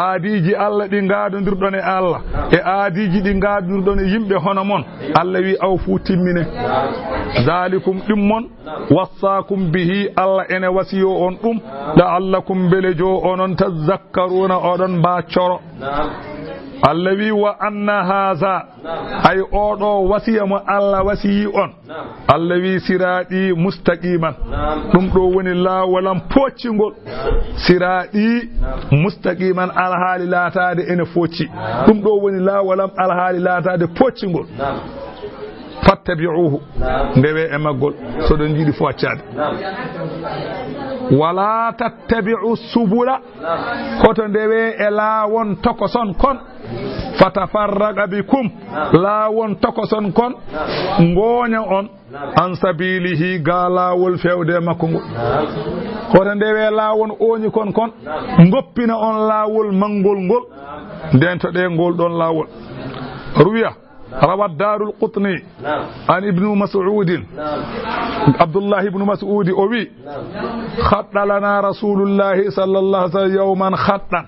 Aadiiji Allah ɗi ngaadondirɗon e Allah, e aadiiji ɗi ngaadondirɗon e yimɓe hono mon. Allah wi, "Awfu, timmine." Zalikum, ɗum mon, wassaakum bihi, Allah ene wasiyo on ɗum, la'allakum, mbele jo onon, tazakkaruna, oɗon mbaccoro. Allah wi, "Wa anna haza." Ay, oɗo wasiya mo Allah wasiyi on. Allah wi, "Siraaɗi mustaqiman." Ɗum ɗo woni laawolam poccingol. "Siraaɗi mustaqiman", alhaali laataade ene focci. Ɗum ɗo woni laawolam alhaali laataade poccingol. "Fattabi'uhu." Ndewe e maggol, so ɗon jiɗi foccaade. "Wala tattabi'u subula." Hoto ndewe e laawon tokoson kon. "Fatafarraqa bikum." Laawon tokoson kon ngooña on. "An sabilihi", ga laawol fewde makko ngol. Hoto ndewe laawon ooñi kon kon, ngoppina on laawol manngol ngol. Ndento ɗe ngol ɗon laawol. Ruwiya, rawat Darul Qutni an Ibnu Mas'udin. Abdullah Ibnu Mas'udi o wi, "Khadda lana Rasulullahi sallallahu alaihi wasallam yawman khaddan."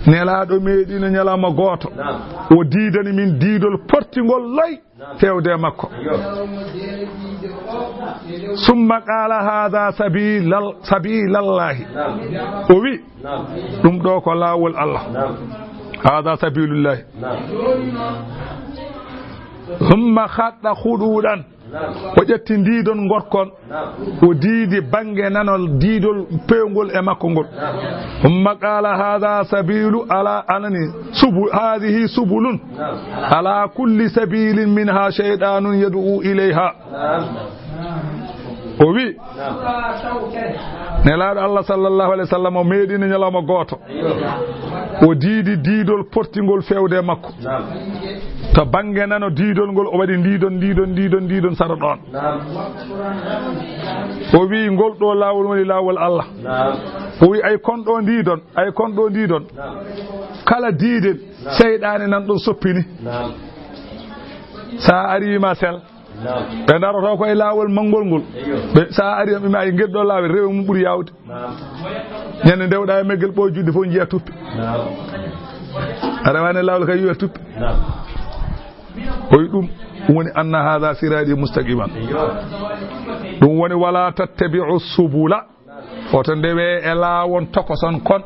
Nelaaɗo meeɗino ñalawma gooto. O diidani min diidol pottingol loy fewde e makko. "Summa qala, hadha sabilal-, sabilallahi." O wi, "Ɗum ɗo ko laawol Allah. Hadha sabilullahi." "Summa khadda khududan." O ƴetti ndiidon ngorkon, o diidi bannge nano diidol peewngol e makko ngol. Summa qala, hadha sabilu ala anani subu-, hadhihi subulun ala kulli sabilin minha shaytanun yad'u ilayha. O wi, Nelaaɗo Allah sallallahu alaihi wasallam o meeɗino ñalawma gooto. O diidi diidol pottingol fewde e makko. To bannge nano diidol ngol, o waɗi ndiidon, ndiidon, ndiidon, ndiidon sara ɗon. O wi, ngol ɗo laawol woni laawol Allah. O wi, ay kon ɗo ndiidon, ay kon ɗo ndiidon. Kala diiden, seyɗaane nan ɗon soppini. Sa ari ma sel. Ɓe daroto ko e laawol manngol ngol. Ɓe, sa ari, ɓe ma ay ngel ɗo laawol, rewe mum ɓuri yaawde. Ñande ndewɗa e meggel ɓo juɗde fof njiya tuppi. A rewaani laawol kay yiya tuppi. Oy ɗum woni anna hadha sirati mustaqiman. Ɗum woni wala tattabi'u subula. Oto ndewe e laawon tokoson kon.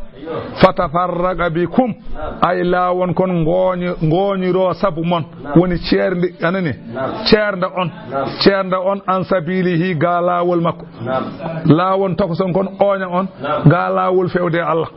Fatafarraqa bikum. Ay laawon kon ngooñi-, ngooñiro sabu mon. Woni ceernde, anani? Ceernda on. Ceernda on an sabilihi ga laawol makko. Laawon tokoson kon ooña on ga laawol fewde Allah.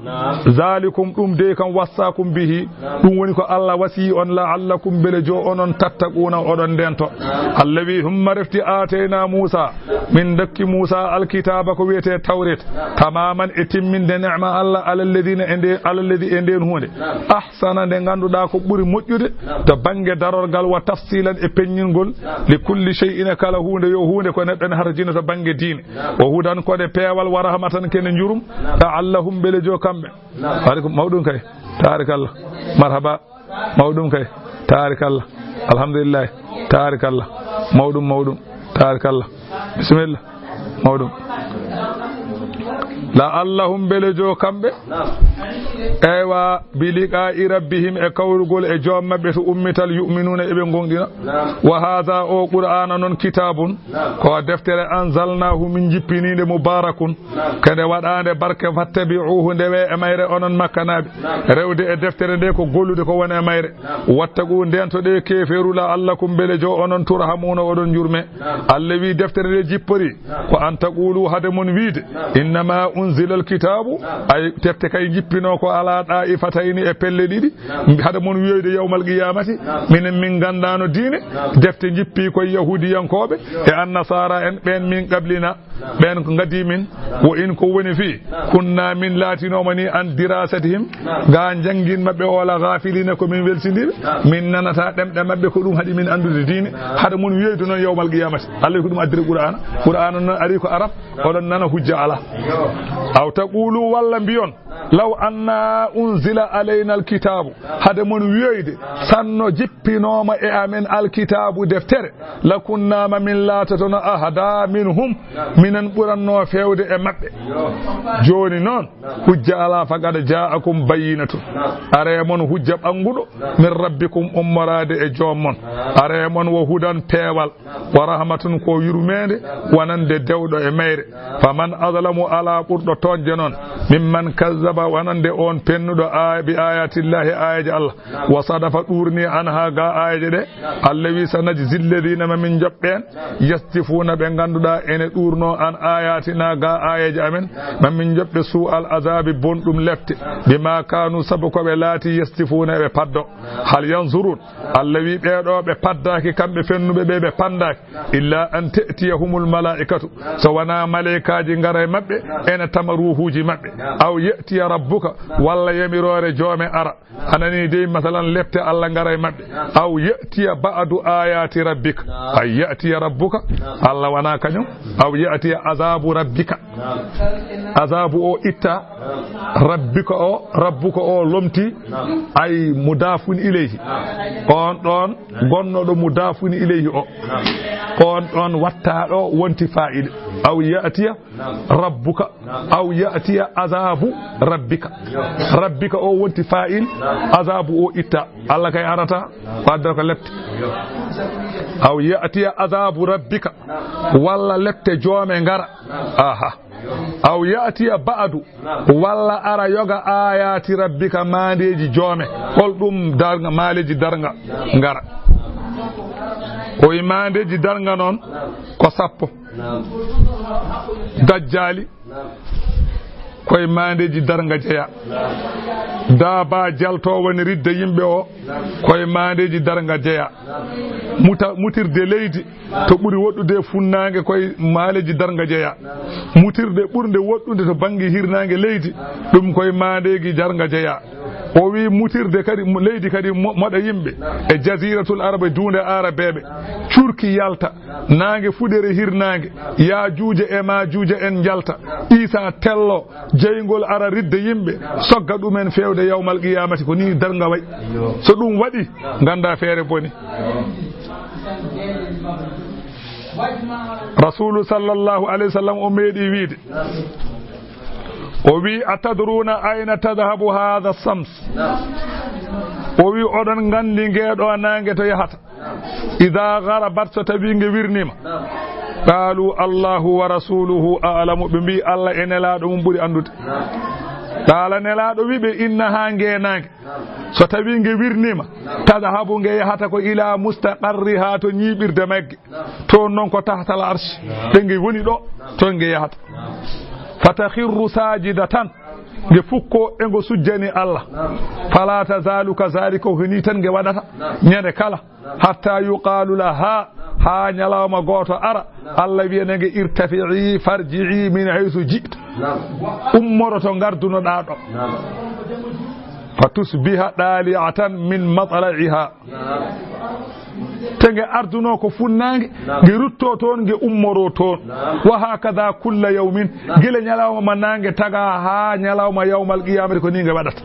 Zalikum, ɗum dey kam, wassaakum bihi. Ɗum woni ko Allah wasii on, la'allakum, mbele jo onon, tattaquuna, oɗon ndento. Allah wi, humma refti, aatayna Muusa, min dokki Muusa alkitaaba ko wiyetee Tawreet, tamaman e timminde ne'ma Allah, alalladina e nde, alalladi e nden huunde, ahsana, nde ngannduɗaa ko ɓuri moƴƴude to bannge darorgal, wa tafsilan e peññingol, li kulli shay'in, e kala huunde, yo huunde ko neɗɗo ne harjino to bannge diine, wa hudan, ko de peewal, wa rahmatan, kene njurum, la'allahum, mbele jo kamɓe. Naam. Wa aleykum, mawɗum kay. Taarikallah. Marhaba. Mawɗum kay. Taarikallah. Alhamdulillah. Taarikallah. Mawɗum, mawɗum. Taarikallah. Bisimilla. Mawɗum. La'allahum, mbele jo kamɓe. Naam. Eywa, bi liqaa'i rabbihim, e kawrugol e joom maɓɓe to ummital, yu'minuuna, eɓe gonɗina. Wa haadha, o Qur'aana non, kitaabun, ko deftere, anzalnaahu, min jippiniinde, mubaarakun, ko nde waɗaande barke, fattabi'uuhu, ndewee e mayre onon Makkanaaɓe. Rewde e deftere nde ko gollude ko woni e mayre. Wattaqu, ndeentoɗee keeferu, la'allakum, mbele jo onon, turhamuuna, oɗon njurme. Allah wi deftere nde jippori ko an taqulu, hade mon wiide, innama unzila alkitabu, ay, defte kay jippino ko ala da'ifatayni, e pelle ɗiɗi, hade mon wiyoyde yawmal qiyamati, minen min gandano diine, defte jippi koye yahudiyankoɓe e annasara en ɓen min qablina, ɓen ko gaddi min, wo in ko woni fii, kunna, min laatinoma ni, an dirasatihim, ga janngin maɓɓe o, la ghafilina, ko min welsindiɓe, min nanata ɗemɗe maɓɓe, ko ɗum haɗi min anndude diine, haɗa mon wiyoyde noon yawmal qiyamati. Allah ko ɗum addiri Qur'ana, Qur'ana noon ari ko arab, oɗon nana hujja ala. Aw taqulu, walla mbiyon, law anna unzila alayna alkitabu, hade mon wiyoyde, sanno jippinoma e amen alkitabu, deftere, lakunna, ma min laatotono, ahda minhum, minen ɓuranno fewde e maɓɓe. Jooni noon, hujja alaa, faqad jaa'akum bayyinatun, are mon hujja ɓannguɗo, min rabbikum, ummoraade e joom mon, are mon wo hudan, peewal, wa rahmatun, ko yurmeende, wonande dewɗo e mayre. Faman azlamu, alaa ɓurɗo tooñde noon, mimman kazzaba, wonande on pennuɗo a-, bi ayatillahi, ayaji Allah, wa sadafa, ɗuurni, anha, ga ayaji ɗe. Allah wi, sanajzi alladhina, ma min joɓɓen, yasdifuuna, ɓe ngannduɗaa ene ɗuurno an ayatina, ga ayaji amen, ma min joɓɓe, su al azabi, bonɗum lefte, bima kanu, sabu ko ɓe laati, yasdifuuna, eɓe paddo. Hal yanzurun, Allah wi, ɓeeɗo ɓe paddaaki, kamɓe fennuɓe ɓe, ɓe pandaaki, illa an ta'tiyahumul malaikatu, so wona malaikaaji ngara e maɓɓe, ene tama ruuhuuji maɓɓe, aw ya'tiya rabbuka, walla yamiroore joome ara. A nani dey, masalan, lepte Allah ngara e maɓɓe. Aw ya'tiya ba'du ayati rabbika. Ay ya'tiya rabbuka. Allah wona kañum. Aw ya'tiya azabu rabbika. Azabu o itta. Rabbika o, rabbuka o lomti. Ay mudafun ilayhi. On ɗon gonnoɗo mudafun ilayhi o. On ɗon watta ɗo wonti fa'il. Aw ya'tiya rabbuka, aw ya'tiya azabu rabbika. Rabbika o wonti fa'il, azabu o itta. Allah kay arata, o addata ko lepte. Aw ya'tiya azabu rabbika, walla lepte joome ngara. Aha. Aw ya'tiya ba'du, walla ara yoga ayati rabbika, maandeeji joome. Hol ɗum darga, maandeeji darga ngara? Ko e maandeeji darga noon ko sappo. Dajjaali, koye maandeeji darga jeya. Daaba jaltoowo ne ridda yimɓe o, koye maandeeji darga jeya. Muta-, mutirde leydi to ɓuri woɗɗude funnaange, koye maandeeji darga jeya. Mutirde ɓurnde woɗɗude to bannge hirnaange leydi, ɗum koye maandeeji darga jeya. O wi mutirde kadi, mo-, leydi kadi mo-, moɗa yimɓe e jaziratul arabe, duunde arabeɓe, curki yalta, naange fuɗere hirnaange, Yaajuuja e Maajuuja en njalta, Iisaa tello, jeyngol ara ridda yimɓe, sogga ɗumen fewde yawmal qiyamati. Ko ni darga wayi. So ɗum waɗi, ngannda feere boni. Rasulu sallallahu alayhi wa sallam o meeɗi wiide, o wi, "Atadruna ayna tadhabu hadha shams?" O wi, "Oɗon nganndi ngeeɗo naange to yahata? Idha gharabat, so tawi nge wirnima?" Qalu, "Allahu wa rasuluhu a'lamu." Ɓe mbi, "Allah e nelaaɗo mum ɓuri anndude." Qala, nelaaɗo wi ɓe, "Innaha, nge naange, so tawi nge wirnima, tadhabu, nge yahata ko ila mustaqarriha, to ñiiɓirde magge. Toon noon ko tahtal arshi, ɓe nge woni ɗo, toon nge yahata. Fatakhirru sajidatan, nge fukko e ngo sujjani Allah. Fala tazalu kadhalika, ko heni tan nge waɗata ñande kala. Hatta yuqalu laha, ha ñalawma gooto ara, Allah wiyana nge, irtafi'i farji'i min haythu ji'ti. Ummoro to ngardunoɗaa ɗo." Fatusbiha dali'atan min matla'iha. Te nge arduno ko funnaange, nge rutto toon, nge ummoro toon. Wa hakadha kulla yawmin, gila ñalawma naange taga ha ñalawma yawmal qiyamati, ko ni nge waɗata.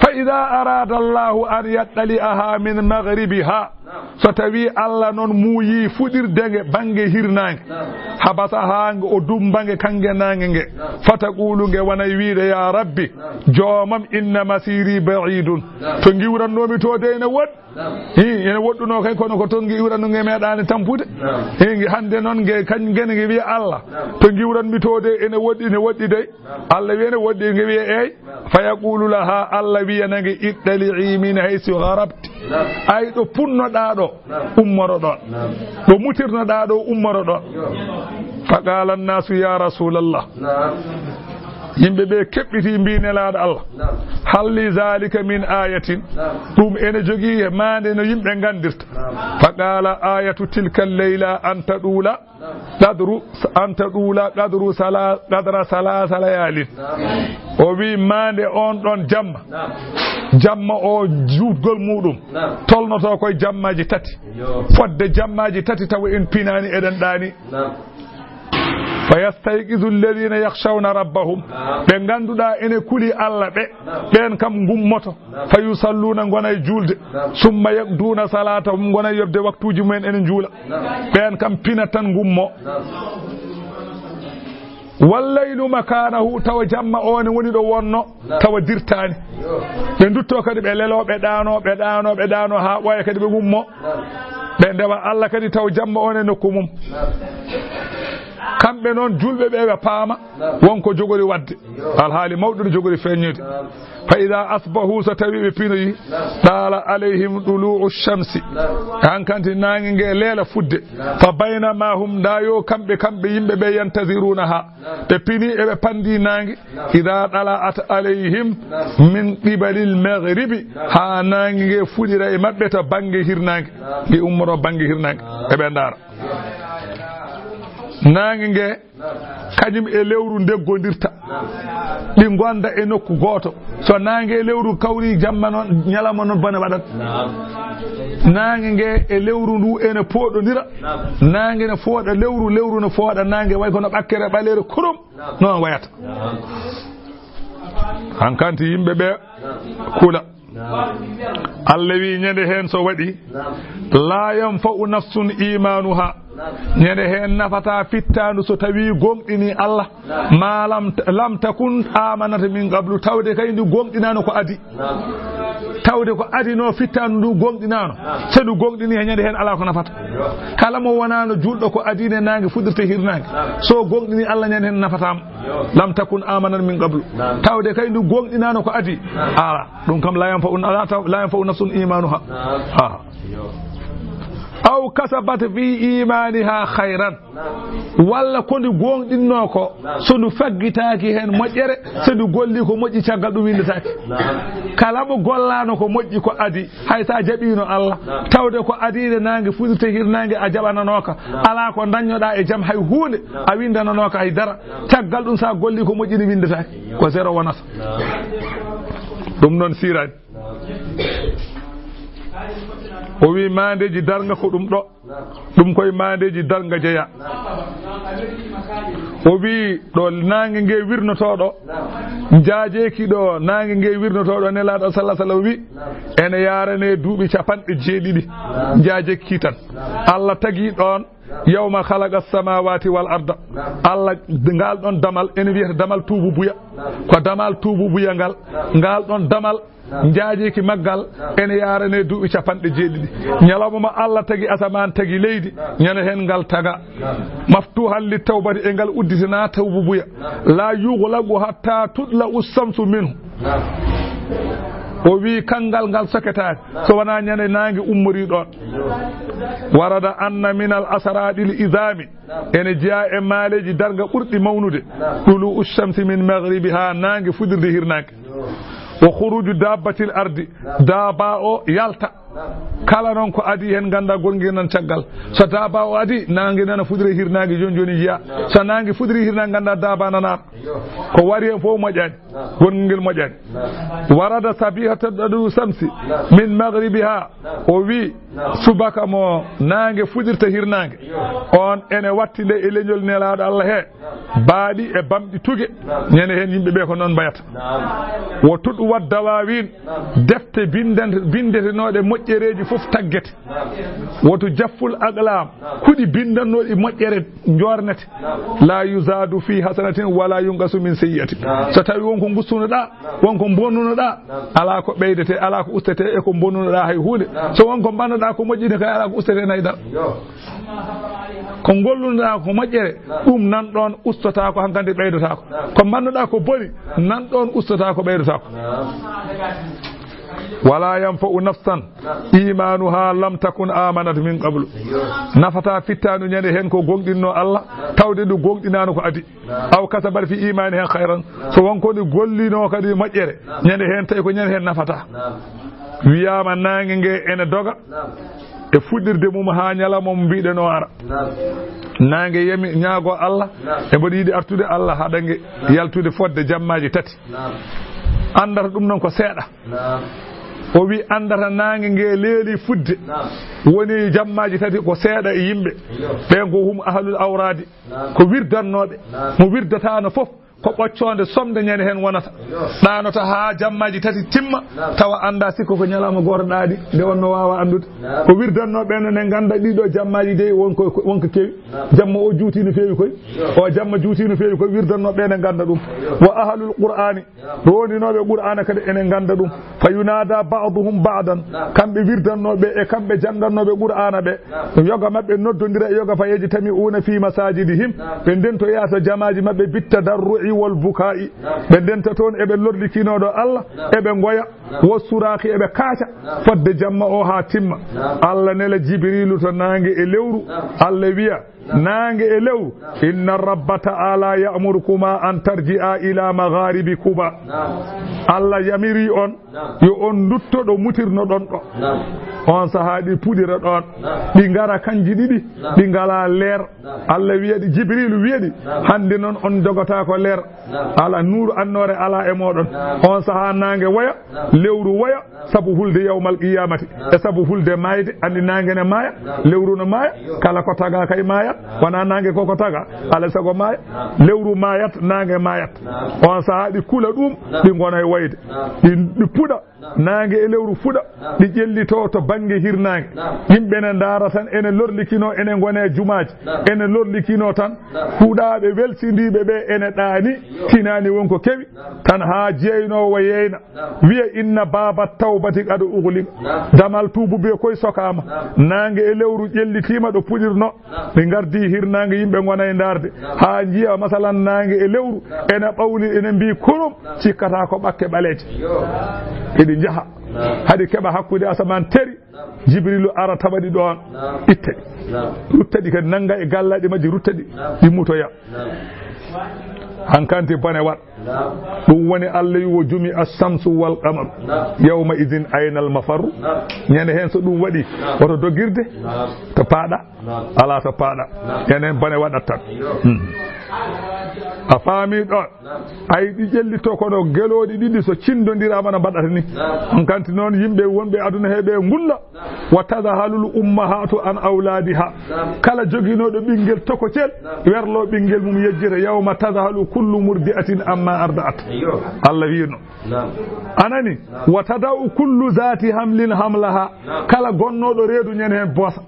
Fa Ida arada Allahu an yattali'aha min maghribiha, so tawi Allah noon muuyi fuɗirde nge bannge hirnaange, habasaha nge, o dummba nge kannge naange nge, fataqulu, nge wonay wiide, ya Rabbi, joomam, inna masiri ba'idun, to ngiwrannoomi to de ene woɗɗi. Hi, ene woɗɗunoo kay, kono ko toon ngiwrannoo nge meeɗaani tampude. Hi, nge hannde noon nge kañ ngene nge wiya Allah, to ngiwranmi to de ene woɗɗi, ene woɗɗi dey. Allah wiya ene woɗɗi, nge wiya eey. Fa yaqulu laha, Allah wiyana nge, ittali'i min haysu gharabti. Ay ɗo punnoɗaa ɗo, ummoro ɗoon. Ɗo mutirnoɗaa ɗo, ummoro ɗoon. Fa qala annasu ya Rasulallah. Yimɓe ɓe keɓɓiti mbi Nelaaɗo Allah. Hal li zalika min ayatin. Ɗum ene jogii maande no yimɓe nganndirta. Fa qala ayatu tilka leyla an taɗuula qadru, an taɗuula qadru sala-, qadra salaasa layaalin. O wi maande on ɗon jamma, jamma o juutgol muɗum tolnoto koye jammaaji tati. Fodde jammaaji tati tawa en pinaani, eɗen ɗaani. Fa yastayqizu alladhina yakhshawna rabbahum. Ɓe ngannduɗaa ene kuli Allah ɓe, ɓeen kam ngummoto. Fa yusalluuna, ngona e juulde. Summa yaqduuna salaatahum, ngona e yoɓde waktuuji mumen ene njuula. Ɓeen kam pina tan ngummo. Wallaylu makanahu, tawa jamma o ne woni ɗo wonno, tawa dirtaani. Ɓe ndutto kadi ɓe lelo, ɓe ɗaano, ɓe ɗaano, ɓe ɗaano haa ɓooya kadi ɓe ngummo. Ɓe ndewa Allah kadi tawa jamma o ne nokku mum. Kamɓe noon julɓe ɓe, ɓe paama won ko jogori waɗde. Alhaali mawɗo no jogori feeñnude. Fa ida asbahu, so tawi ɓe pinoyi, ɗaala alayhim ɗulu'u shamsi. Hankanti naange nge leela fudde. Fa baynama hum, nda yo kamɓe, kamɓe yimɓe ɓe, yantazirunaha. Ɓe pini eɓe pandi naange. Ida ɗala'at alayhim min qibalil maghribi. Ha naange nge fuɗira e maɓɓe to bannge hirnaange. Nge ummoro bannge hirnaange. Eɓe ndaara. Naange nge kañum e lewru ndeggondirta. Ɗi ngonda e nokku gooto. So naange e lewru kawri jamma noon, ñalawma noon bone waɗat. Naange nge e lewru ndu ene pooɗondira. Naange ne fooɗa lewru, lewru ne fooɗa naange, way kono ɓakkere ɓaleere kurum. Noon wayata. Hankanti yimɓe ɓe kula. Allah wi ñande heen so waɗi, la yanfa'u nafsun imanuha. Ñande heen nafata fittaandu so tawi gomɗini Allah. Ma lam, lam takun amanat min qablu, tawde kay ndu gomɗinaano ko adi. Tawde ko adino fittaandu ndu gomɗinaano. So ndu gomɗini he ñande heen alaa ko nafata. Kala mo wonaano julɗo ko adine naange fuɗirte hirnaange. So gomɗini Allah ñande heen nafataama. Lam takun amanat min qablu. Tawde kay ndu gomɗinaano ko adi. Ala, ɗum kam la yanfa'u, la ta-, la yanfa'u nafsun imanuha. Ah. Aw kasabat fi imaniha khayran. Walla ko ndi gooŋɗinnoo ko, so ndu faggitaaki heen moƴƴere, so ndu golli ko moƴƴi, caggal ɗum winndataake. Kala mo gollaano ko moƴƴi ko adi, hay so a jaɓiino Allah, tawde ko adiinde naange fuɗirte hirnaange a jaɓananooka, alaa ko ndaññoɗaa e jam hay huunde, a winndananooka hay dara, caggal ɗum so a golli ko moƴƴi ne winndataake, ko zéro wonata. Ɗum noon siiraani. O wi maandeeji darnga ko ɗum ɗo. Ɗum koye maandeeji darnga jeya. O wi ɗo naange nge wirnotooɗo, njaajeeki ɗo naange nge wirnotooɗo, Nelaaɗo sallallahu alaihi wasallam wi, ene yaarane duuɓi capanɗe jeeɗiɗi. Njaajeeki tan. Allah tagi ɗoon, yawma khalaqa samawati wal arda. Allah, ngal ɗoon damal ene wiyata damal tuubu buya. Ko damal tuubu buya ngal. Ngal ɗoon damal njaajeeki maggal ene yaarane duuɓi capanɗe jeeɗiɗi. Ñalawma mo Allah tagi asamaan, tagi leydi, ñande heen ngal taga. Maftuhan li tawbati, e ngal udditana tawbu buya. La yughlaqu hatta tutla ussamsu minhu. O wi kanngal ngal soketaani, so wonaa ñande naange ummorii ɗoon. Warada anna min al asraɗil izami, ene jeyaa e maaleeji darnga ɓurɗi mawnude, tulu'u shamsi min maghribiha, naange fuɗirde hirnaange. Wa khuruju dabbatil ardi, daaba o yalta, Kala noon ko adii heen, nganndaa gongel nan caggal. So daabaa o adii, naange nana fuɗira hirnaange, jooni jooni njiyaa. So naange fuɗiri hirnaange, nganndaa daabaa nanaano. Ko wari heen fof moƴƴaani, gongel moƴƴaani. Warada sabihata dadu samsi min maghribiha, o wi subaka mo naange fuɗirta hirnaange, on ene watti nde e leñol Nelaaɗo Allah he, baaɗi e bamɗi tuge, ñande heen yimɓe ɓe ko noon mbayata. Wo tuɗ wadda waawin, defte bindan-, bindetenooɗe moƴƴereeji fof taggete. Woto jafful aqlam, kuɗi bindannooɗi moƴƴere njoornete. La yuzadu fi hasanatin wala yunqasu min sayyi'atin. So tawi won ko gussunoɗaa, won ko bonnunoɗaa, alaa ko ɓeydete, alaa ko ustete e ko bonnunoɗaa hay huunde. So won ko mbannoɗaa ko moƴƴini kay, alaa ko ustete nayi dal. Ko ngollunoɗaa ko moƴƴere, ɗum nan ɗoon, ustotaako, hankadi ɓeydotaako. Ko mbannoɗaa ko boni, nan ɗoon, ustotaako, ɓeydotaako. Wala yanfa'u nafsan imanuha lam takun amanat min qablu. Nafata fittaandu ñande heen ko goongɗinno Allah, tawde ndu goongɗinaano ko adi. Aw kasabat fi imaniha khayran. So won ko ndi gollino kadi moƴƴere, ñande heen tawi ko ñande heen nafata. Wiyaama naange nge ene doga e fuɗɗirde mum haa ñalawma mo mbiɗen o ara. Naange yami ñaago Allah, e mboɗo yiɗi artude Allah haɗa nge yaltude fodde jammaaji tati. Anndata ɗum noon ko seeɗa. O wi anndata naange nge leeli fudde. Woni jammaaji tati ko seeɗa e yimɓe. Ɓen ko hum ahlul awraadi. Ko wirdannooɓe. Mo wirdataano fof ko ɓoccoonde somde ñande heen wonata. Ɗaanota haa jammaaji tati timma, tawa annda sikko ko ñalawma gooto ɗaani, nde wonno waawa anndude. Ko wirdannooɓe ɓen ne ngannda ɗiɗo jammaaji dey won ko, won ko kewi. Jamma o juuti no feewi koy. O jamma juuti no feewi koy, wirdannooɓe ɓe ne ngannda ɗum. Wa ahlul Qur'aani, rowndinooɓe Qur'aana kadi ene ngannda ɗum. Fa yunada ba'duhum ba'dan, kamɓe wirdannooɓe e kamɓe janngannooɓe Qur'aana ɓe, yoga maɓɓe noddondira e yoga, fa yajtami'una fi masajidihim, ɓe ndentoya to jamaaji maɓɓe, bit tadarru'i wal buka'i, ɓe ndenta toon eɓe lorlikinoo ɗo Allah, eɓe ngoya, wa suraqi eɓe kaaca, fodde jamma o haa timma. Allah nela Jibriilu to naange e lewru, Allah wiya, naange e lewru, inna rabba ta'ala ya'murukuma an tarji'a ila magharibi kuba. Allah yamiri on yo on ndutto ɗo mutirnoɗon ɗo. On sahaa ɗi puɗira ɗoon. Ɗi ngara kanji ɗiɗi, ɗi ngalaa leer. Allah wiya ɗi, Jibriilu wiya ɗi, hannde noon on njogataa ko leer. Ala nuuru annoore alaa e mooɗon. On sahaa naange woya, lewru woya, sabu hulde yawmal qiyamati, e sabu hulde maayde, anndi naange ne maaya, lewru no maaya, kala ko tagaa kay maayat, wonaa naange ko ko tagaa, alaa sago maaya, lewru maayat, naange maayat. On sahaa ɗi kula ɗum, ɗi ngona e woyde, ɗi, ɗi puɗa, naange e lewru fuɗa, ɗi ƴellitoo to bannge hirnaange. Yimɓe ne ndaara tan, ene lorlikinoo, ene ngona e jumaaji, ene lorlikinoo tan, huɗaaɓe welsindiiɓe ɓe ene ɗaani, tinaani won ko kewi, tan haa jeynoowo yeyna. Wiya, inna baaba tawbati qad ughliqa. Damal tuubu be koy sokaama. Naange e lewru ƴellitiima ɗo puɗirno. Ɓe ngardi hirnaange, yimɓe ngona e ndaarde. Haa njiya, masalan, naange e lewru ene ɓawli, ene mbii kurum, cikkata ko ɓakke ɓaleeje. Eɗi njaha. Haɗi keɓa hakkunde asamaan teri. Jibrilu ara tawa ɗi ɗoon, itta ɗi. Rutta ɗi kadi, nannga e gallaaɗi majji, rutta ɗi, ɗi mutoya. Hankanti bone waɗ. Ɗum woni Allah wi, wo jumi assamsu wal qamar. Yawma idin aynal mafaru. Ñande heen so ɗum waɗi, woto dogirde. To paaɗa. Alaa to paaɗa. Ñande heen bone waɗat tan. Hmm. A faami ɗoon? Ay, ɗi ƴellitto kono gelooɗi ɗiɗi so cindondiraama no mbaɗata ni. On kanti noon yimɓe wonɓe aduna he ɓe ngulla. Wa tadhalul ummahatu an awladiha. Kala joginooɗo ɓinngel tokocel, werlo ɓinngel mum yejjita, yawma tadhalu kullu murdi'atin amma arda'at. Allah wiino. Anani, wa tada'u kullu zati hamlin hamlaha. Kala gonnooɗo reedu ñande heen bosa.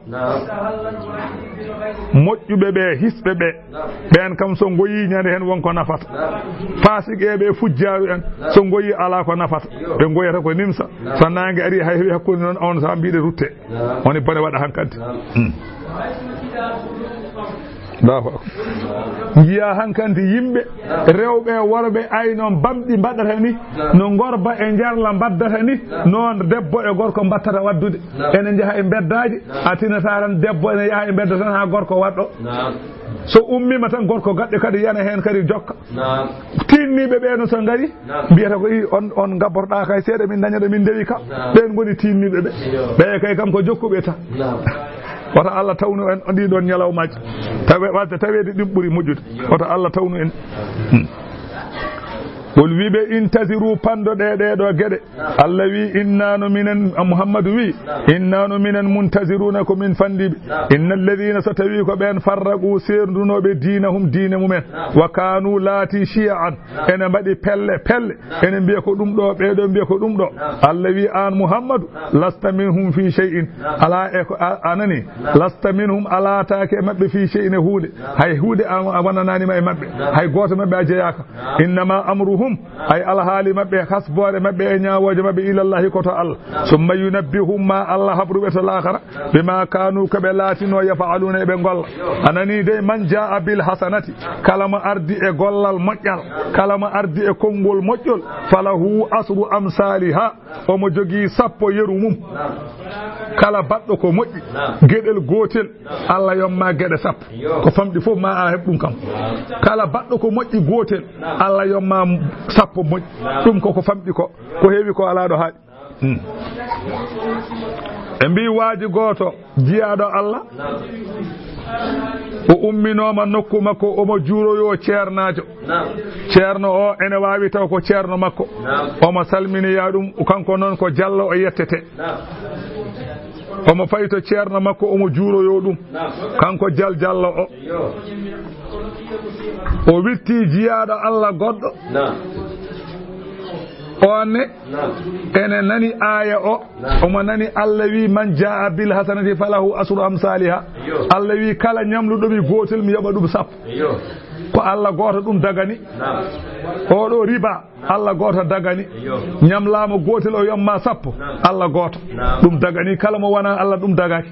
Moƴƴuɓe ɓe, hisɓe ɓe, ɓeen kam so ngoyii ñande heen won ko nafata. Faasiqeeɓe e fujjaaru en, so ngoyii alaa ko nafata. Ɓe ngoyata ko nimsa. So naange arii hay heɓi hakkunde noon, on sahaa mbiɗe rutte. Woni bone waɗa hankanti. Hmm. Allahu akbar. Njiyaa hankanti yimɓe, rewɓe e worɓe, ay noon bamɗi mbaɗata ni, no ngorba e njarla mbaddata ni, noon debbo e gorko mbattata waɗdude. Ene njaha e mbeddaaji, a tinataa tan debbo ene yaha e mbedda tan haa gorko waɗɗo. So ummiima tan, gorko gaɗɗe kadi yana heen kadi jokka. Naam. Tiinniiɓe ɓee no so ngari, naam, mbiyata ko, "I, on, on ngabborɗaa kay seeɗa, min daña ɗo min ndewi ka." Naam. Ɓeen ngoni tiinniiɓe ɓe. Iyo. Ɓe kay kam ko jokkuɓe tan. Naam. Wota Allah tawnu en ɗii ɗoon ñalawmaaji. Tawe, wadde taweede ɗum ɓuri moƴƴude. Iyo. Wota Allah tawnu en. Hmm. Qul, wi ɓe, intaziru, panndo ɗee, ɗee ɗoo geɗe. Allah wi, inna no minen, a Muhammadu wi, inna no minen muntaziruuna, ko min fanndiiɓe. Inna alladina, so tawi ko ɓeen, farraqu, seerndunoɓe, diinahum, diine mumen, wa kaanu, laati, shi'an, ene mbaɗi pelle pelle, ene mbiya ko ɗum ɗo, ɓee ɗo mbiya ko ɗum ɗo. Allah wi, aan Muhammadu, lasta minhum fi shay'in, alaa e ko a, a nani, lasta minhum, a laataake e maɓɓe, fi shay'in, e huunde, hay huunde a, a wonanaani ma e maɓɓe, hay gooto maɓɓe a jeyaaka. Innama amruhum, ay alhaali maɓɓe, hasboore maɓɓe e ñaawooje maɓɓe, ilallahi, ko to Allah. Summa yunabbihum, ma Allah habru ɓe to laakara, bima kaanu, ko ɓe laatino, yaf'aluuna, eɓe ngolla. A nani dey, man jaa bil hasanati, kala mo ardi e gollal moƴƴal, kala mo ardi e konngol moƴƴol, falahu asru amsaliha, omo jogii sappo yeru mum. Kala baɗɗo ko moƴƴi, geɗel gootel, Allah yomma geɗe sappo. Ko famɗi fof ma a heɓ ɗum kam. Kala baɗɗo ko moƴƴi gootel, Allah yomma sappo moƴƴi. Ɗum ko ko famɗi ko, ko heewi ko alaa ɗo haaɗi. Hmm. Ɓe mbii waaji gooto, jiyaaɗo Allah, o umminooma nokku makko, omo juuroyoo ceernaajo. Ceerno o ene waawi taw ko ceerno makko. Omo salminoya ɗum, kanko noon ko Jallo o yettete. Omo fayi to ceerno makko, omo juuroyoo ɗum. Kanko Jal Jallo o. O witti jiyaaɗo Allah goɗɗo. On ne, ene nani aaya o. Omo nani Allah wi, man jaa bil hasanati falahu asru amsaliha. Allah wi, kala ñamluɗo mi gootel, mi yoɓa ɗum sappo. Ko Allah gooto ɗum dagani. Oɗo riba, Allah gooto dagani. Ñamlaama gootel, o yomma sappo, Allah gooto. Ɗum dagani, kala mo wonaa Allah, ɗum dagaaki.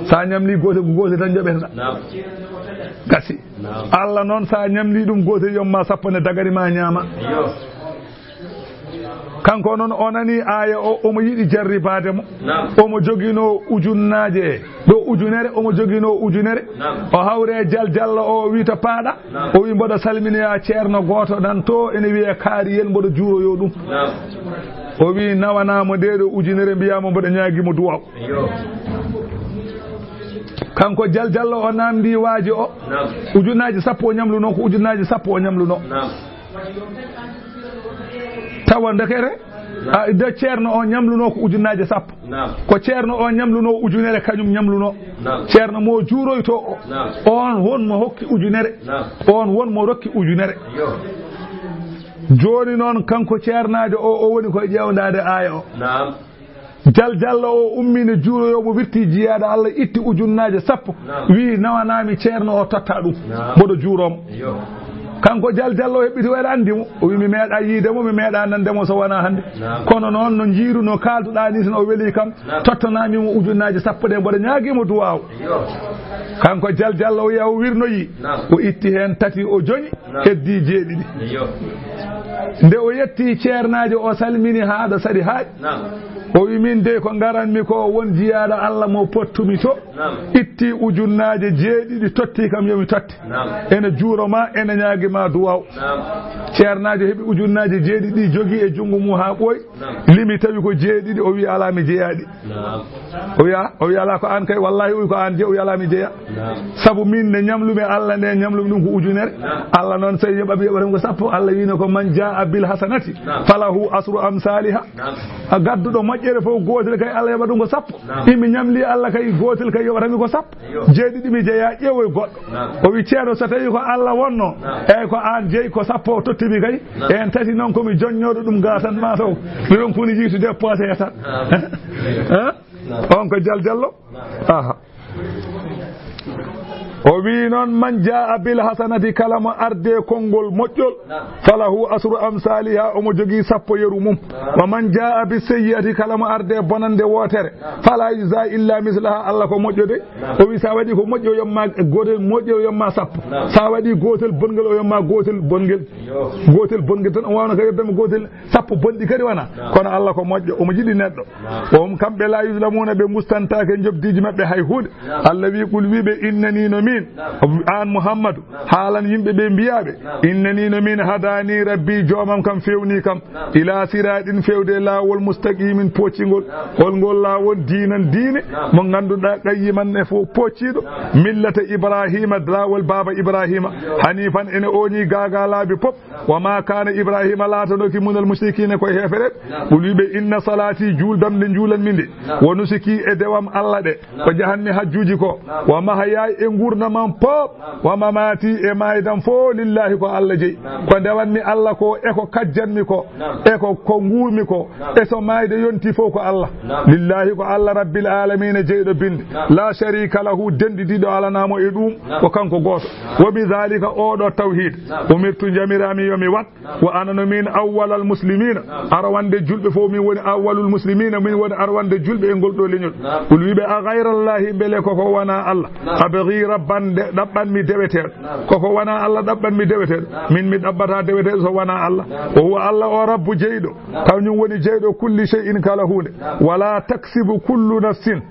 Sa ñamli gootel, ko gootel tan joɓetata. Gasi. Allah noon, sa ñamli ɗum gootel, yomma sappo, ne dagani ma ñaama. Kanko noon, o nani aaya o, omo yiɗi jarribaade mo. Omo joginoo ujunnaaje, ɗo ujunere, omo joginoo ujunere. O hawre Jal Jallo o, o wi to paaɗa. O wi, mboɗo salminoya ceerno gooto nan to, ene wiye Kaariyel, mboɗo juuroyoo ɗum. O wi, nawanaa mo ndee ɗo ujunere, mbiyaa mo mboɗo ñaagii mo duwaaw. Kanko Jal Jallo o naamndii waaji o. Ujunnaaji sappo o ñamlunoo, ko ujunnaaji sappo o ñamlunoo. Tawa ndekere, a, nde ceerno o ñamlunoo ko ujunnaaje sappo. Ko ceerno o ñamlunoo ujunere, kañum ñamlunoo. Ceerno mo juuroytoo o, on won mo hokki ujunere. On won mo rokki ujunere. Jooni noon, kanko ceernaajo o, o woni koye ƴeewndaade aaya o. Jal Jallo o ummii ne juuroyoo mo, wirti jiyaaɗo Allah, itti ujunnaaje sappo. Naam. Wii, nawanaami ceerno o, totta ɗum. Naam. Mboɗo juuroo mo. Iyo. Kanko Jal Jallo o heɓɓiti, o, eɗa anndi mo? O wii, mi meeɗaa yiide mo, mi meeɗaa nande mo so wonaa hannde. Naam. Kono noon, no njiiru, no kaalduɗaa nii, so o welii kam, naam, tottanaami mo ujunnaaje sappo ɗe, mboɗo ñaagii mo duwaaw. Iyo. Kanko Jal Jallo o, yaha o wirnoyi. Naam. O itti heen tati, o joñi. Naam. Heddii jeeɗiɗi. Iyo. Nde o yetti ceernaajo o, salmini haa ɗo saɗi haaɗi. Naam. O wi, min dey ko ngaranmi ko, won jiyaaɗo Allah mo pottumi to. Naam. Itti ujunnaaje jeeɗiɗi, totti kam, yo mi totte. Naam. Ene juuro ma, ene ñaagi ma duwaaw. Naam. Ceernaajo heɓi ujunnaaje jeeɗiɗi, jogii e junngo mum haa ɓooyi. Naam. Limi tawi ko jeeɗiɗi, o wi, alaa, mi jeyaa ɗi. Naam. O wiya, o wiya, alaa, ko aan kay, wallaahi, o wi, ko aan jeyi, o wiya, alaa, mi jeyaa. Naam. Sabu miin nde ñamlumi Allah nde, ñamlumi ɗum ko ujunere. Naam. Allah noon, so yoɓa, mi yoɓata ɗum ko sappo. Allah wiino ko, man jaa bil hasanati, naam, falahu asru amsaliha. Naam. A gadduɗo moƴƴere fof gootel kay, Allah yoɓa ɗum ko sappo. Naam. Imi ñamli Allah kay, gootel kay yoɓata mi ko sappo. Iyo. Jeeɗiɗi mi jeyaa, ƴeewoy goɗɗo. Naam. O wi, ceerno, so tawi ko Allah wonno, naam, eyi ko aan jeyi, ko sappo o tottimi kay. Naam. En tati noon ko mi joññooɗo ɗum ga tan, maa taw mi ronkuni yiytude poosee tan. Naam. Hein? Naam. On ko Jal Jallo? Naam. Aha. O wii noon, man jaa bil hasanati, kala mo ardee konngol moƴƴol, naam, falahu asru amsaliha, omo jogii sappo yeru mum. Naam. Wa man jaa bis sayyi'ati, kala mo ardee bonannde wootere, naam, fala yujza illa mislaha, Allah ko moƴƴo de. Naam. O wii, sa waɗi ko moƴƴo, o yomma gootel moƴƴo, o yomma sappo. Naam. Sa waɗi gootel bonngel, o yomma gootel bonngel. Yo. Gootel bonngel tan, o waawna kay yeddama gootel, sappo bonɗi kadi wona. Naam. Kono Allah ko moƴƴo, omo yiɗi neɗɗo. Naam. O, kamɓe la yuzlamuna, ɓe mustantaake njoɓdiiji maɓɓe hay huunde. Naam. Allah wii, qul, wii ɓe, innani no min An Muhammadu, haalan yimɓe ɓe, mbiyaa ɓe, innani no min, hadani rabbi, joomam kam fewni kam, ila siraɗin, fewde laawol, mustaqimin, poccingol. Holngol laawol? Diinan, diine mo ngannduɗaa, qayyiman, e fof pocciiɗo, millata Ibrahima, laawol baaba Ibrahima, hanifan, ene ooñi gaagaa laabi pop, wa ma kana Ibrahima, laatanoki minal mushrikina, koye heefereɓe. Qul, wiɓe, inna salati, juuldam nde njuulanmi nde, wa nusuki, e dewam Allah ɗe, ko jahanmi hajjuuji ko, wa mahayaya, e nguurndam am pop, wa mamati, e maaydam fof, lillahi, ko Allah jeyi. Ko ndewanmi Allah ko, e ko kajjanmi ko, e ko, ko nguurmi ko, e so maayde yonti fof ko Allah. Lillahi, ko Allah, rabbil alamina, jeyɗo binde. La sharika lahu, denɗidiɗo alanamo e ɗum, ko kanko gooto. Wa bi dhalika, oɗo tawhid, umirtu, jamirami yomi wat. Wa ana no min awwalal muslimina, arwande julɓe fof, min woni awwalul muslimina, min woni arwande julɓe e ngol ɗo leñol. Qul, wiɓe, a ghayra Allahi, mbele koko wona Allah, abghi rabban, de ɗaɓɓanmi deweteeɗo? Koko wona Allah ɗaɓɓanmi deweteeɗo? Min mi ɗaɓɓata deweteeɗo so wona Allah. Wa huwa, Allah o, rabbu, jeyɗo, kañum woni jeyɗo kulli shay'in, kala huunde. Wala taksibu kullu nafsin,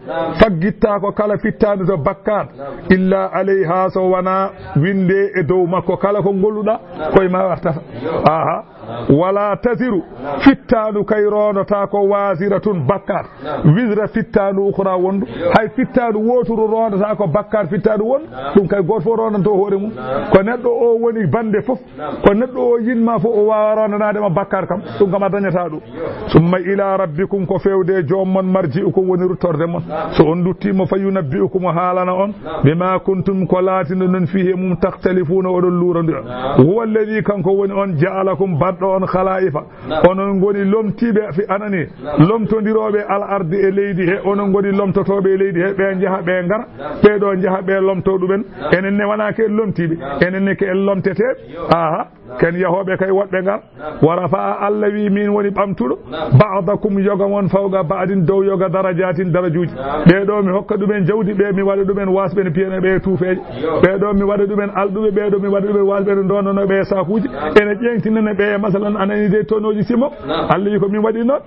faggittaako kala fittaandu to bakkaat, illa alayha, so wona winde e dow makko, kala ko ngolluɗa, koye ma wartata. Aha. Wala taziru, fittaandu kay rondotaako, waziratun, bakkaat, wizra, fittaandu, ukhra, wondu. Hay fittaandu wooturu rondotaako bakkaat fittaandu wondu. Ɗum kay gooto fof rondanto hoore mum. Ko neɗɗo o woni bande fof, ko neɗɗo o yinma fof, o waawa rondanaade ma bakkaat kam. Ɗum kam a dañataa ɗum. Summa ila rabbikum, ko fewde joom mon, marji'ukum, woni ruttorde mon. So on duttiima, fa yunabbi'ukum, o haalana on, bima kuntum, ko laatino ɗon, fihi, e mum, takhtalifuna, oɗon luurondira. Huwa alladhi, kanko woni on, ja'alakum, baɗɗo on, khala'ifa, onon ngoni lomtiiɓe, fi anani, lomtondirooɓe, al ardi, e leydi he, onon ngoni lomtotooɓe e leydi he, ɓe njaha, ɓe ngara, ɓe ɗo njaha, ɓe lomto ɗumen. Enen ne wona ke en lomtiiɓe, enen ne ke en lomteteeɓe. Aha. Ken yahooɓe kay, woɗɓe ngar. Wa rafa'a, Allah wi, min woni ɓamtuɗo, ba'dakum, yoga mon, fawqa ba'din, dow yoga, darajatin, darajuuji. Ɓee ɗo mi hokka ɗumen jawdi, ɓee mi waɗa ɗumen waasɓe ne piyana ɓe tuufeeje. Ɓee ɗo mi waɗa ɗumen alɗuɓe, ɓee ɗo mi waɗa ɗumen waasɓe ne ndondono ɓe e sakuuji. Ene ƴeeŋtinana ɓe, masalan, anani de tonooji simo. Allah wi ko min waɗi noon.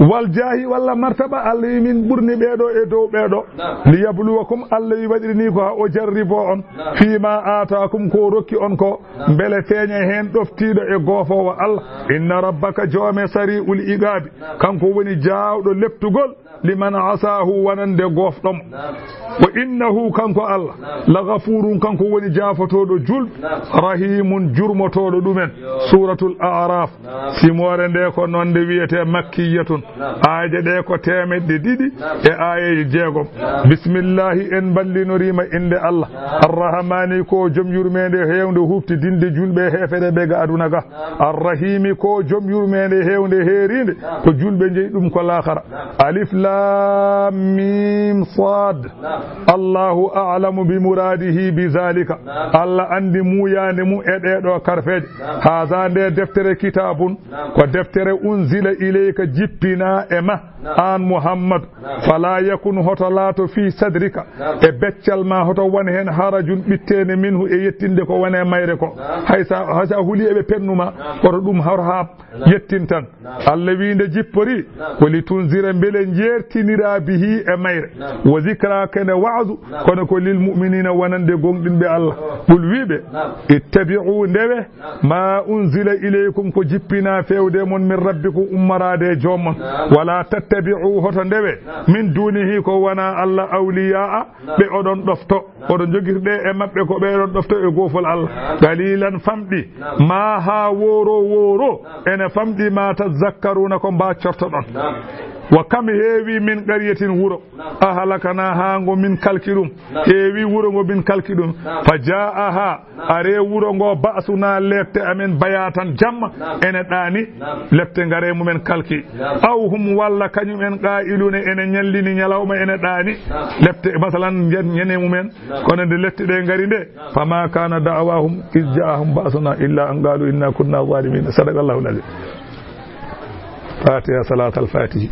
Wal jaahi, walla martaba, Allah wi min ɓurni ɓee ɗo e dow ɓee ɗo. Li yabluwakum, Allah wi waɗiri ni ko haa o jarribo on. Fii ma aataakum, ko rokki on ko, mbele feeña heen ɗoftiiɗo e goofoowo Allah. Inna rabbaka, joome, sari'ul iqaabi, kanko woni jaawɗo leptugol, liman asaahu, wonande goofɗo mo. Wa innahu, kanko Allah, la ghafuurun, kanko woni jaafotooɗo juulɓe, rahiimun, jurmotooɗo ɗumen. Suuratul A'raaf. Simoore nde ko noon nde wiyetee, makkiyatun. Aaje ɗe ko teemedde ɗiɗi e aayeeje jeegom. Bismillahi, en mballinorii ma innde Allah. Arrahmaani, ko joom yurmeende heewnde huuɓtidinde juulɓe e heefereɓe ga aduna ga. Arrahiimi, ko joom yurmeende heewnde heeriinde, ko juulɓe njeyi ɗum ko laakara. Alif Laam Miim Saad. Allahu a'lamu bi muraadihi bi zaalika. Allah anndi muuyaande mum e ɗee ɗo karfeeje. Haza, nde deftere, kitaabun, ko deftere, unzila ilayka, jippinaa e ma, aan Muhammad. Fala yakun, hoto laato, fi sadrika, e beccal ma, hoto won heen, harajun, ɓitteende, minhu, e yettinde ko woni e mayre ko. Hay sa, hay sa huli eɓe pennu ma, hoto ɗum, hoto haa yettin tan. Allah wi nde jippori, ko li tunzira, mbele njeertinira, bihi, e mayre. Wa zikra, kene waazu, kono ko lil mu'minina, wonande gomɗinɓe Allah. Qul, wiɓe, ittabi'u, ndewe, ma unzila ilaykum, ko jippinaa feewde mon, min rabbikum, ummoraade e joom mon. Wala tattabi'u, hoto ndewe, min dunihi, ko wonaa Allah, awliyaa, ɓe oɗon ɗofto, oɗon njogirɗe e maɓɓe ko ɓe oɗon ɗofto e goofol Allah. Qalilan, famɗi, ma, haa wooro wooro, ene famɗi, ma tazakkaruna, ko mbaccortoɗon. Wa kam heewi min qaryatin, wuro, ahlaknaha, ngo min kalki ɗum. Heewi wuro ngo min kalki ɗum. Fa ja'aha, are wuro ngo, ba'suna, lepte amen, bayatan, jamma, ene ɗaani, lepte ngare mumen kalki. Aw hum, walla kañum en, qa'iluna, ene ñallini ñalawma, ene ɗaani, lepte, masalan, ñande mumen. Kono nde lepte ɗe ngari nde, fama kana da'wahum iz ja'ahum ba'suna illa an qalu inna kunna zalimin. Sadaqallahu al-azim. Fatiha, salatul fatihi.